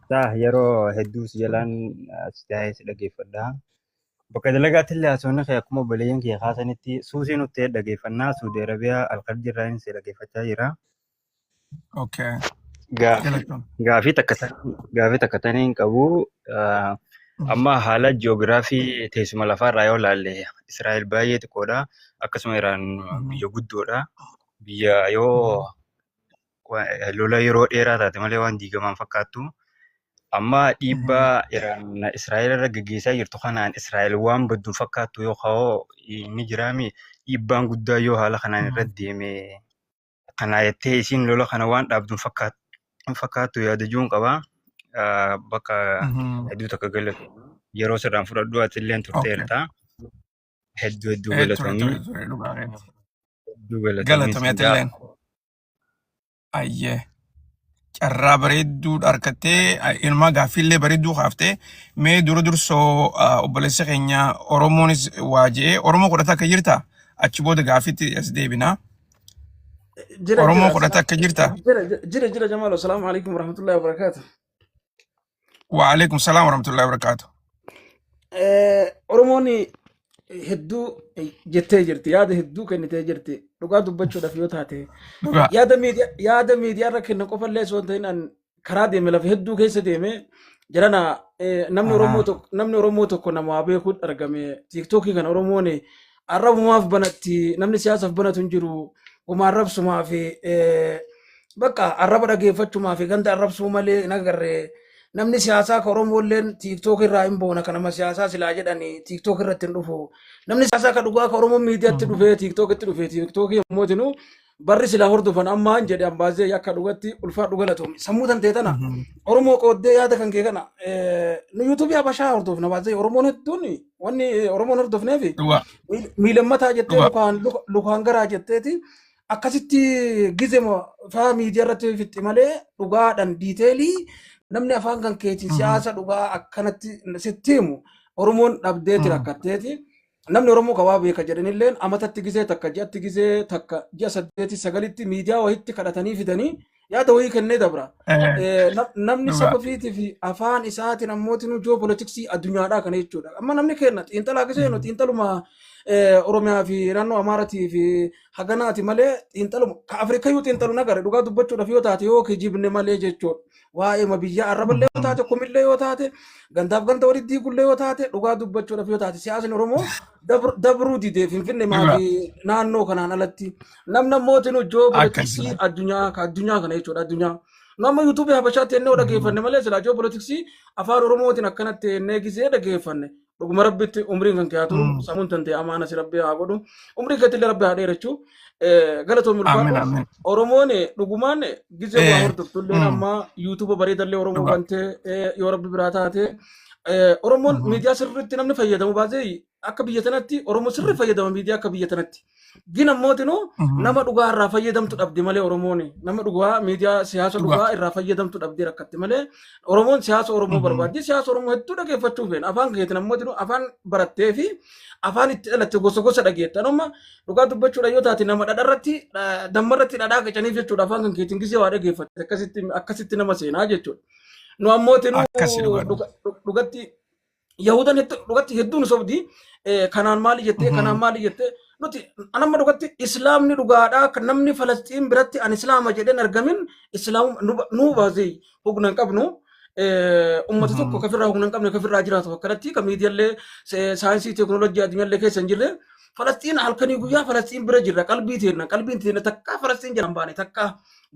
M: Saa yeroo hedduu si jalaan as taa'ee si dhaggeeffadha. Bakka dalagaatti illee haasawni kee akkuma obboleeyyan kee kaasanitti suusii nutti dhaggeeffannaa. Suudi Arabiyaa Alqarji irraa si dhaggeeffachaa jira.
A: Okay.
M: Gaafii
A: Galatoom.
M: gaafii takka tanii hin qabu. Amma haala ji'oogiraafii teessuma lafaarraa yoo ilaalle Israa'el baay'ee xiqqoodha. Akkasuma Iraan biyya guddoodha. Biyya yoo lola yeroo dheeraa taate malee waan diigamaan fakkaattu. Amma dhiibbaa Iraan Israa'el irra gaggeessaa jirtu kanaan Israa'el waan baddu hin fakkaattu yoo ka'oo ni jiraami. Dhiibbaan guddaa yoo haala kanaan irra deeme kanaa jettee isiin lola kana waan dhaabdu hin fakkaattu yaada jiruun qaba. Bakka hedduu takka galatu yeroo sirraan fudhadhu ati illee turteerta. Hedduu hedduu
A: Ture ture
M: galatoomii.
A: ture dhugaa keeti.
M: Hedduu galatoomii
A: Galatoomi
M: siin
A: ati
M: jaa.
A: illeen. Ayyee. Carraa bareedduu harkattee ilmaa gaaffiillee bareedduu kaaftee mee dura dursoo obboleessa keenya Oromoonis waa je'ee Oromoo 10 akka jirta achi booda gaaffiitti as deebina.
N: Jira
A: Oromoo
N: jira
A: 10 akka jirta.
N: jira jira jira Jamaal, assalaamu alaikum warahmatullahi wabarakatuh.
A: Waalaikum salaam warahmatullahi wabarakatuh.
N: Oromoon hedduu jettee jirti, yaada hedduu kennitee jirti, dhugaa dubbachuudhaaf yoo taate.
A: Dhugaa.
N: Yaada miidiyaa irra kennan qofallee osoo hin ta'in an karaa deeme lafa hedduu keessa deeme jarana namni Oromoo tokko namni Oromoo tokko nama beekuun argame tiiktookii kana Oromoon arrabumaaf banatti, namni siyaasaaf banatu hin jiru, homaa arrabsumaa fi bakka arraba dhageeffachumaa fi ganda arrabsuu malee hin agarre. Namni siyaasaa ka Oromoolleen tiiktook irraa hin boona, kan nama siyaasaa silaa jedhani tiiktook irratti hin dhufu. Namni siyaasaa ka dhugaa ka Oromoo miidiyaatti dhufee tiiktookitti dhufee tiiktookii yommuu tinu barri silaa hordofan ammaan jedhe ambaazee akka dhugatti ulfaadhu galatoomi. Sammuu tantee tana Oromoo qooddee yaada kan kee kana nu yuutuubii Habashaa hordofna baazee Oromoon hedduun wanni Oromoon hordofneefi
A: Dhugaa.
N: miilammataa jettee
A: Dhugaa.
N: lukaan garaa jetteeti akkasitti gizema faa miidiyaa irratti fixxi malee dhugaadhaan diiteelii namni afaan kan keetiin siyaasa dhugaa akkanatti sitti himu Oromoon dhabdeeti rakkatteeti. Namni Oromoo ka waa beeka jedhanilleen amatatti gizee takka, ji'atti gizee takka, ji'a 8 9tti miidiyaa wayitti kadhatanii fidanii yaada wayii kennee dabra. Namni saba ofiitii fi afaan isaatiin ammootinuu ji'oopolitiksii addunyaadhaa kana jechuudha. Amma namni keenya xiinxalaa gisee nu xiinxaluma Oromiyaa fi naannoo Amaaratii fi haganaati malee xiinxaluma ka Afrikayyuu xiinxalu nagare dhugaa dubbachuudhaaf yoo taate yoo kijibne malee jechuudha. Waa'ee ma biyyaa arraballee yoo taate, komillee yoo taate, gandaaf ganda walitti diigullee yoo taate, dhugaa dubbachuudhaaf yoo taate siyaasni Oromoo dabruu didee Finfinnee maafi naannoo kanaan alatti namni ammootiin ji'oopolitiksii addunyaa ka addunyaa kana jechuudha addunyaa. Nama yuutuubii Habashaatti ennee dhageeffanne malee silaa ji'oopolitiksii afaan Oromootiin akkanatti ennee gisee dhageeffanne. Dhuguma Rabbitti umriin kan kee haa turu, sammuun tan ta'e amaana si Rabbi haa godhu, umrii keetti illee Rabbi haa dheerachuu, galatoomi,
A: Amiin
N: ulfaadhu.
A: amiin.
N: Oromoon dhugumaan gizee waa hordoftullee amma yuutuuba bareedallee Oromoo bantee yoo Rabbi biraa taate Oromoon miidiyaa sirriitti namni fayyadamu baasee akka biyya tanatti Oromoo sirrii fayyadama miidiyaa akka biyya tanatti. Gin ammootinuu nama dhugaa irraa fayyadamtu dhabde malee Oromoon nama dhugaa miidiyaa siyaasa dhugaa irraa fayyadamtu dhabdee rakkatte malee Oromoon siyaasa Oromoo barbaaddi. Siyaasa Oromoo hedduu dhageeffachuu feena. Afaan keetiin ammootinuu afaan barattee fi afaan itti dhalatte gosa gosa dhageetta. Amma dhugaa dubbachuudha yoo taate nama dhadharratti dammarratti dhadhaa qicaniif jechuudha afaan kan keetiin gisee waa dhageeffatte akkasitti akkasitti nama seenaa jechuudha. Nu ammootinuu
A: Akkasi dhugaa.
N: dhugatti Yahudan dhugatti hedduu nu sobdi. Kanaan maali jettee, kanaan maali jettee, nuti anamma dhugatti islaamni dhugaadhaa kan namni Falasxiin biratti an islaama jedheen argamin islaam nu baasee hugna hin qabnu. Ummata tokko kafirraa hugna hin qabne kafirraa jiraatu akkanatti kan miidiyaallee saayinsii teekinooloojii addunyaallee keessa hin jirre. Falasxiin halkanii guyyaa Falasxiin bira jirra, qalbii teenna qalbiin teenna takkaa Falasxiin jedhan baane takkaa.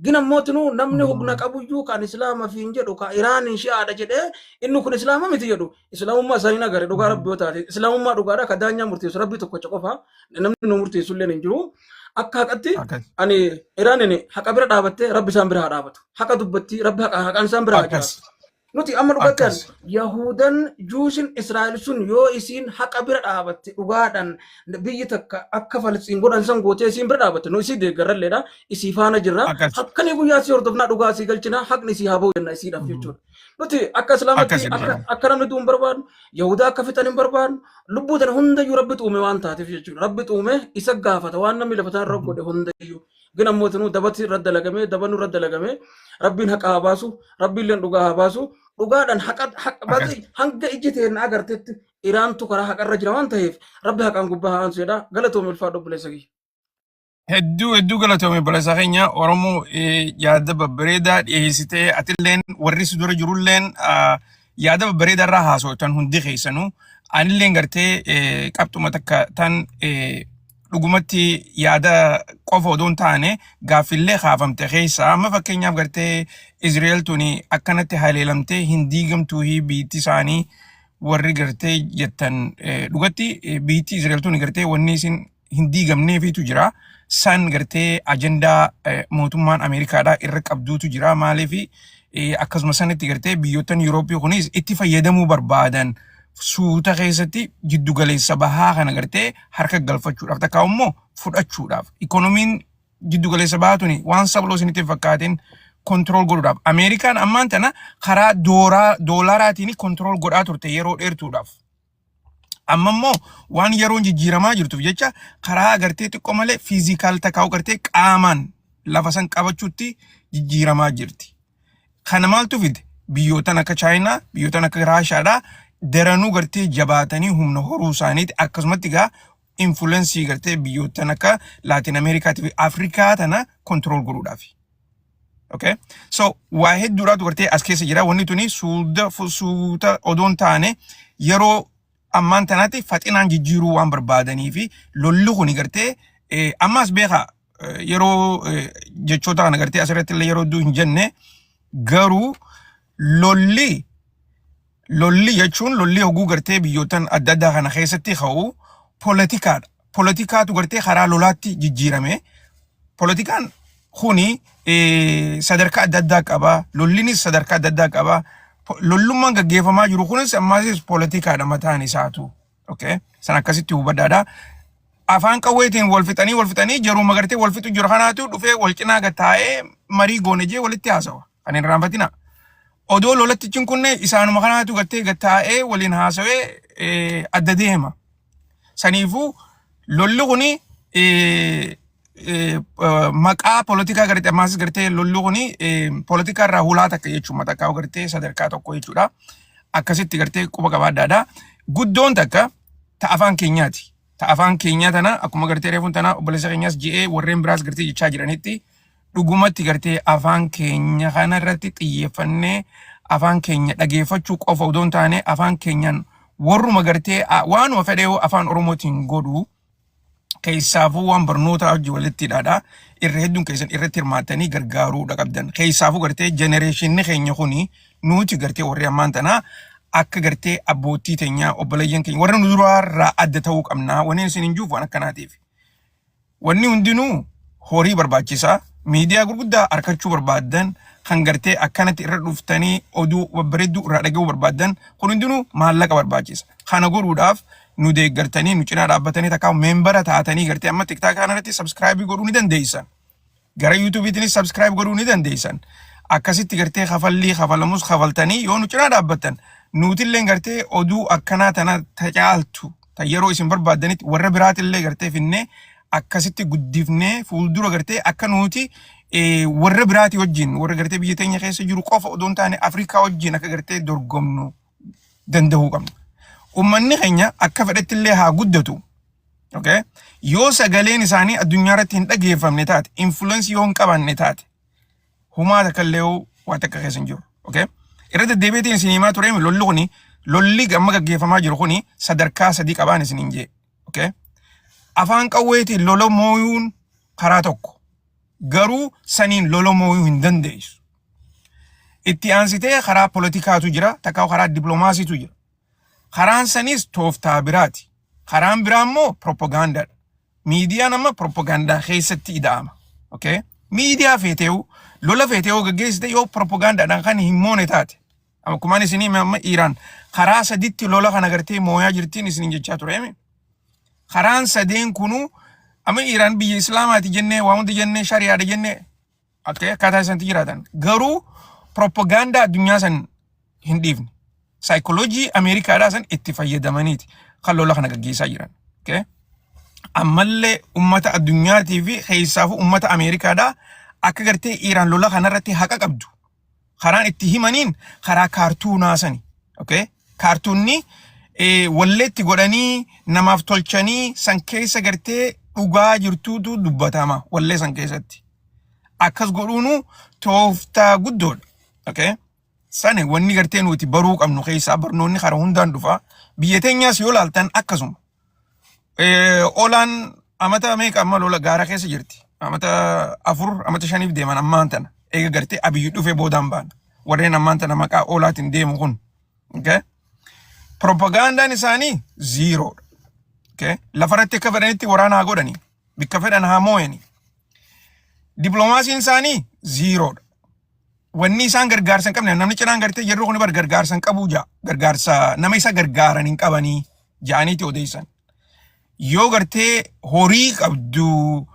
N: Gin ammootinuu namni hugna qabuyyuu kan islaama fiin jedhu ka Iraaniin shi'aadha jedhee inni kun islaama miti jedhu islaamummaa isaanii nagare dhugaa Rabbi yoo taate islaamummaa dhugaadha ka daanyaa murteessu Rabbi tokkocha qofa, namni nu murteessu illee hin jiru. Akka haqatti ani Iraaniin haqa bira dhaabattee Rabbi isaan bira haa dhaabatu. Haqa dubbattii Rabbi haqa haqaan isaan bira haa jiraatu. Nuti amma dhugattan Yahudan Juushin Israa'el sun yoo isiin haqa bira dhaabatte dhugaadhaan biyyi takka akka Falasxiin godhan san gootee isiin bira dhaabatte nu isii deeggarralleedha, isii faana jirra, halkanii guyyaa isii hordofnaa, dhugaa isii galchinaa, haqni isii haa ba'u jenna isiidhaaf jechuudha. Nuti akka Islaamatti akka namni du'u hin barbaadnu, Yahudaa akka fixan hin barbaadnu, lubbuu tana hundayyuu Rabbi uume waan taateef jechuudha. Rabbi uume isa gaafata waan namni lafa tanarra godhe hundayyuu. Gin ammoo tinuu dabatti irra dalagamee dabanuu irra dalagamee Rabbiin haqa haa baasu, Rabbiin illee dhugaa haa baasu, dhugaadhaan haqa haqa baasii hanga ijji teenna agartetti Iraantu karaa haqarra jira waan ta'eef Rabbi haqaan gubbaa haa aansu jedha. Galatoomi, ulfaadhu obboleessa kiyya.
A: Hedduu hedduu galatoome obboleessa keenya Oromoo, yaada babbareedaa dhiyeessitee atilleen warri si dura jirulleen. Yaada babbareedaa irraa haasoftan hundi keessanuu anillee gartee qabxuma takka tan dhugumatti yaada qofa odoo hin taane gaaffillee kaafamte keessaa amma fakkeenyaaf gartee Izrael tuni akkanatti haleelamtee hin diigamtuu biitti isaanii warri gartee jettan dhugatti biitti Izrael tuni gartee wanni isin hin diigamneefitu jira. San gartee ajandaa mootummaan Ameerikaadhaa irra qabduutu jira. Maaliif akkasuma sanitti gartee biyyoottan Yurooppii kunis itti fayyadamuu barbaadan suuta keessatti jiddugaleessa bahaa kana gartee harka galfachuudhaaf takka immoo fudhachuudhaaf ikoonomiin jiddugaleessa bahaa tuni waan sabloo isinitti hin fakkaatin control godhuudhaaf Ameerikaan ammaan tana karaa doolaaraatiin control godhaa turte yeroo dheertuudhaaf. Amma immoo waan yeroon jijjiiramaa jirtuuf jecha karaa gartee xiqqoo malee physical takkaa'u gartee qaamaan lafa san qabachuutti jijjiiramaa jirti. Kana maaltu fide? Biyyootan akka Chaayinaa, biyyootan akka Raashaadhaa daranuu gartee jabaatanii humna horuu isaaniiti akkasumatti gaa influence gartee biyyootan akka Laatin Ameerikaatii fi Afrikaa tana control godhuudhaaf. Okay? So waa hedduudhaatu gartee as keessa jira. Wanni tuni suuta suuta odoon taane yeroo ammaan tanaatti faxinaan jijjiiruu waan barbaadanii fi lolli kuni gartee ammaas beekaa yeroo jechoota kana gartee asirratti illee yeroo hedduu hin jenne garuu lolli jechuun lolli hoguu gartee biyyootan adda addaa kana keessatti ka'u poolitikaadha. Poolitikaatu gartee karaa lolaatti jijjiirame. Poolitikaan kuni sadarkaa adda addaa qaba. Lollinis sadarkaa adda addaa qaba. Lollummaan gaggeeffamaa jiru kunis ammasis poolitikaadha mataan isaatu. Okay? San akkasitti hubadhaadha. Afaan qawweetiin wal fixanii wal fixanii jaruma gartee wal fixu jiru kanaatu dhufee wal cinaa taa'ee marii goone jee walitti haasawa. Kan hin irraanfatina. Odoo lolatti cinqunne isaanuma kanaatu gartee taa'ee waliin haasawee adda deema. Saniifuu lolli kuni maqaa poolitikaa gartee ammaas gartee lolli kuni poolitikaa irraa hulaa takka jechuudha. Takkaa gartee sadarkaa tokko jechuudha. Akkasitti gartee quba qabaadhaadha. Guddoon takka ta afaan keenyaati. Ta afaan keenyaa tana akkuma gartee reefuun tana obboleessa keenyaas ji'ee warreen biraas gartee jechaa jiranitti dhugumatti gartee afaan keenya kana irratti xiyyeeffannee afaan keenya dhageeffachuu qofa odoo hin taane afaan keenyaan warruma gartee waanuma fedhee afaan Oromootiin godhu keessaafuu waan barnoota hojii walitti hidhaadha. Irra hedduun keessan irratti hirmaattanii gargaaruudha qabdan. Keessaafuu gartee generationni keenya kuni nuti gartee warri ammaan tanaa akka gartee abbootii teenyaa obboleeyyan keenya warra nu duraarraa adda ta'uu qabna. Wanni isin hin juuf waan akkanaatiif. Wanni hundinuu horii barbaachisaa. Miidiyaa gurguddaa harkachuu barbaaddan kan gartee akkanatti irra dhuftanii oduu babbareedduu irraa dhaga'uu barbaaddan kun hundinuu maallaqa barbaachisa. Kana godhuudhaaf nu deeggartanii nu cinaa dhaabbatanii takka member taatanii gartee amma TikTok kana irratti subscribe godhuu ni dandeessan. Gara YouTubeiitiinis subscribe godhuu ni dandeessan. Akkasitti gartee kafallii kafalamus kafaltanii yoo nu cinaa dhaabbattan nuutillee gartee oduu akkanaa tana tacaaltu ta yeroo isin barbaaddanitti warra biraatillee gartee finnee akkasitti guddifnee fuuldura gartee akka nuti warra biraati wajjin warra gartee biyya teenya keessa jiru qofa odoo hin taane Afrikaa wajjin akka gartee dorgomnu danda'uu qabna. Uummanni keenya akka fedhetti illee haa guddatu. Okay? Yoo sagaleen isaanii addunyaa irratti hin dhageeffamne taate, influence yoo hin qabaanne taate, humaa takka illee waa takka keessa hin jiru. Okay? Irra deddeebiitiin isin himaa ture lolli kuni lolli amma gaggeeffamaa jiru kuni sadarkaa sadii qabaan isin hin jee. Okay? Afaan qawweetiin lola mooyuun karaa tokko. Garuu saniin lola mooyuu hin dandeessu. Itti aansitee karaa poolitikaatu jira, takka karaa dippiloomaasiitu jira. Karaan sanis tooftaa biraati. Karaan biraa immoo propagaandaadha. Miidiyaan amma propagaandaa keessatti ida'ama. Okay? Miidiyaa feeteewu lola feeteewu gaggeessite yoo propagaandaadhaan kan hin moone taate. Akkuma ani isinii amma Iiraan karaa saditti lola kana gartee mooyaa jirtiin isiniin jechaa ture. Karaan sadeen kunuu amma Iiraan biyya Islaamaati jennee waa hundi jennee shari'aadha jennee akka akkaataa isaanitti jiraatan. Garuu propagaandaa addunyaa san hin dhiifne. Saayikooloojii Ameerikaadhaa san itti fayyadamaniiti kan lola kana gaggeessaa jiran. Okay? Ammallee ummata addunyaatii fi keessaafuu ummata Ameerikaadhaa akka gartee Iiraan lola kanarratti haqa qabdu. Karaan itti himaniin karaa kaartuunaa sani. Okay? Kaartuunni walleetti godhanii namaaf tolchanii san keessa gartee dhugaa jirtuutu dubbatama wallee san keessatti. Akkas godhuunu tooftaa guddoodha. Okay? Sani wanni gartee nuti baruu qabnu keessaa barnoonni karaa hundaan dhufa. Biyya teenyaas yoo laaltan akkasuma. Olaan amata meeqa amma lola gaara keessa jirti. Amata 4 amata 5f deeman ammaan tana. Eega gartee Abiyyi dhufee boodaan baana. Warreen ammaan tana maqaa olaatiin deemu kun. Okay? Propagandaan isaanii zerodha. Okay? Lafarratti akka fedhanitti waraana haa godhani. Bikka fedhan haa moo'ani. Dippiloomaasiin isaanii zerodha. Wanni isaan gargaarsa hin qabne namni cinaan gartee jarri kun bar gargaarsa hin qabu ja'a. Gargaarsa nama isa gargaaran hin qabanii ja'aniiti odeessan. Yoo gartee horii qabdu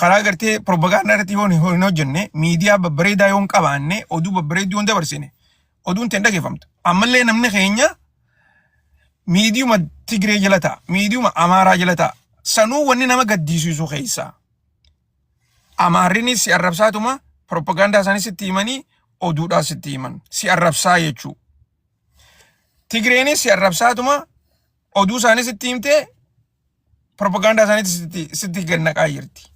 A: karaa gartee propagaandaa irratti yoo hin hojjenne, miidiyaa babbareedaa yoo hin qabaanne, oduu babbareedduu yoo hin dabarsine, oduun ta'e hin dhageeffamtu. Ammallee namni keenya miidiyuma Tigree jala ta'a, miidiyuma Amaaraa jala ta'a. Sanuu wanni nama gaddisiisu keessaa Amaarrinis si arrabsaatuma propagaandaa isaanii sitti himanii oduudhaa sitti himan. Si arrabsaa jechuu. Tigreenis si arrabsaatuma oduu isaanii sitti himtee propagaandaa isaanii sitti gad naqaa jirti.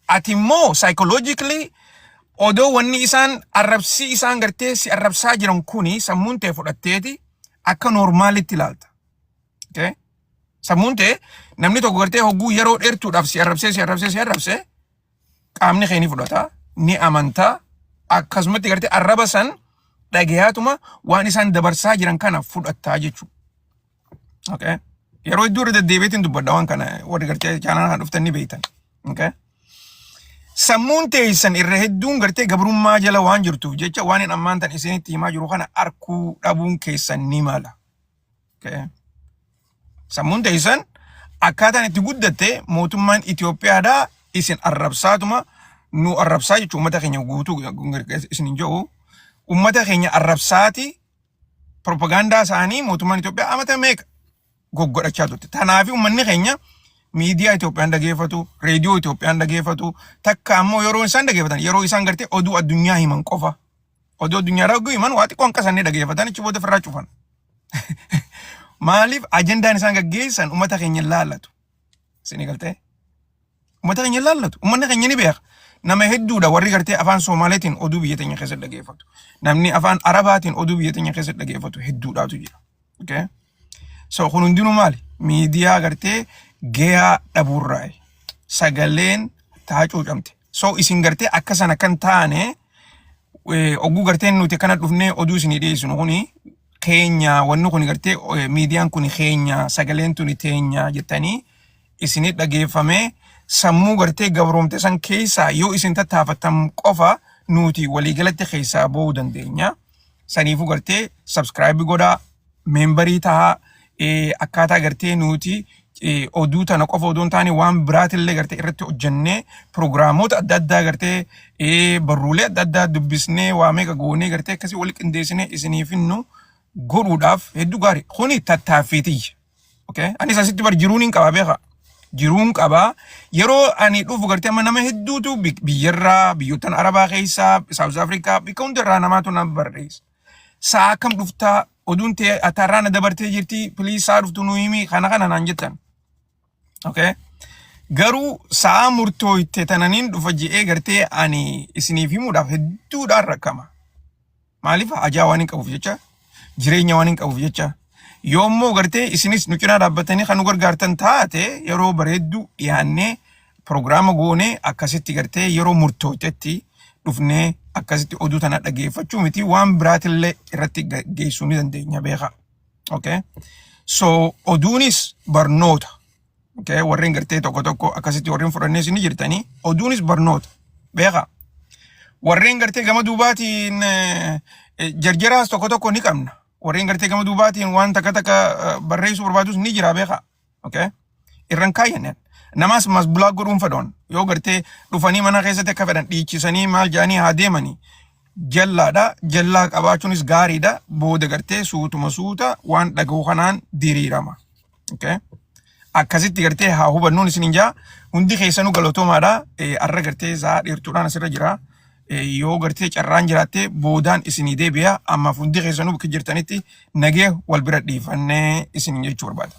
A: Ati immoo psychologically odoo wanni isaan arrabsii isaan gartee si arrabsaa jiran kuni sammuun tee fudhatteeti akka normalitti ilaalta. Okay? Sammuun tee namni tokko gartee hogguu yeroo dheertuudhaaf si arrabsee si arrabsee si arrabsee qaamni kee ni fudhata, ni amantaa, akkasumatti gartee arraba san dhagayaatuma waan isaan dabarsaa jiran kana fudhattaa jechuudha. Okay? Yeroo hedduu irra deddeebiitiin dubbadha waan kana, warri gartee channel kana dhuftan ni beektan. Okay? Sammuun teessan irra hedduun gartee gabrummaa jala waan jirtuuf jecha waan hin ammaan tan isinitti himaa jiru kana arkuu dhabuun keessan ni mala. Okay? Sammuun teessan akkaataan itti guddatte mootummaan Itoophiyaadhaa isin arrabsaatuma nu arrabsaa jechuun uummata keenya guutuu isin hin jedhu, uummata keenya arrabsaati propagaandaa isaanii mootummaan Itoophiyaa amata meeqa goggodhachaa turte. Kanaaf uummanni keenya miidiyaa Itoophiyaan dhageeffatu, reediyoo Itoophiyaan dhageeffatu, takka ammoo yeroo isaan dhageeffatan yeroo isaan gartee oduu addunyaa himan qofa. Oduu addunyaa irraa himan waa xiqqoo hanqasanii dhageeffatan, achi booda ofirraa cufan. Maaliif? Ajandaan isaan gaggeessan uummata keenya hin laallatu. Isinii galtee? Uummata keenya hin laallatu. Uummanni keenya ni beeka. Nama hedduudha warri gartee afaan Soomaaleetiin oduu biyya teenya keessatti dhageeffatu. Namni afaan Arabaatiin oduu biyya teenya keessatti dhageeffatu hedduudhaatu jira. Okay? So kun hundinuu maali? Miidiyaa gartee gahaa dhabuurraayi. Sagaleen taacuucamte. So isin gartee akka sana kan taane oguu gartee nuti kana dhufnee oduu isinii dhiyeessinu kuni keenya, wanni kun gartee miidiyaan kun keenya, sagaleen tuni teenya jettanii isinii dhageeffamee sammuu gartee gabroomte san keessaa yoo isin tattaafattan qofa nuti waliigalatti keessaa ba'uu dandeenya. Saniifuu gartee subscribe godhaa, member tahaa, akkaataa gartee nuti oduu tana qofa odoo hin taane waan biraatillee gartee irratti hojjennee pirogiraamoota adda addaa gartee barruulee adda addaa dubbisnee waa meeqa goonee gartee akkasii wal qindeessinee isiniif hinnu godhuudhaaf hedduu gaarii. Kuni tattaaffiitiyya. Okay? Anis asitti bar jiruun hin qabaa beekaa. Jiruun qabaa. Yeroo ani dhufu gartee amma nama hedduutu biyyarraa, biyyoottan Arabaa keessaa, South Africa, bakka hundarraa namaatu na barreessa. Sa'a akkam dhuftaa, oduun ta'e ataarraa na dabartee jirti, please sa'a dhuftu nu himi, kana kana naan jettan. Okay? Garuu sa'a murtooyte tananiin dhufa je'ee gartee ani isiniif himuudhaaf hedduudhaan rakkama. Maaliif? Ajaa waan hin qabuuf jecha, jireenya waan hin qabuuf jecha. Yoommoo gartee isinis nu cinaa dhaabbatanii kan nu gargaartan taate yeroo bareedduu dhiyaannee pirogiraama goonee akkasitti gartee yeroo murtootetti dhufnee akkasitti oduu tana dhageeffachuu miti waan biraatillee irratti geessuu ni dandeenya beekaa. Okay? So oduunis barnoota. Okay? Warreen gartee tokko tokko akkasitti warreen fudhannees ni jirtanii, oduunis barnoota. Beekaa. Warreen gartee gama duubaatiin jarjaraas tokko tokko ni qabna. Warreen gartee gama duubaatiin waan takka takka barreessuu barbaadus ni jira beekaa. Okay? Irran kaayyanne. Namaas mas bulaa godhuun fedhan. Yoo gartee dhufanii mana keessatti akka fedhan dhiichisanii maal jedhanii haa deemanii. Jallaadha. Jallaa qabaachuunis gaariidha. Booda gartee suutuma suuta waan dhaga'u kanaan diriirama. Okay? Akkasitti gartee haa hubannuun isin jaa, hundi keessanuu galatoomaadha. Arra gartee sa'a dheertuudhaan asirra jira. Yoo gartee carraan jiraatte boodaan isinii deebi'a. Ammaaf hundi keessanuu bakka jirtanitti nagee wal bira dhiifannee isin jechuu barbaada.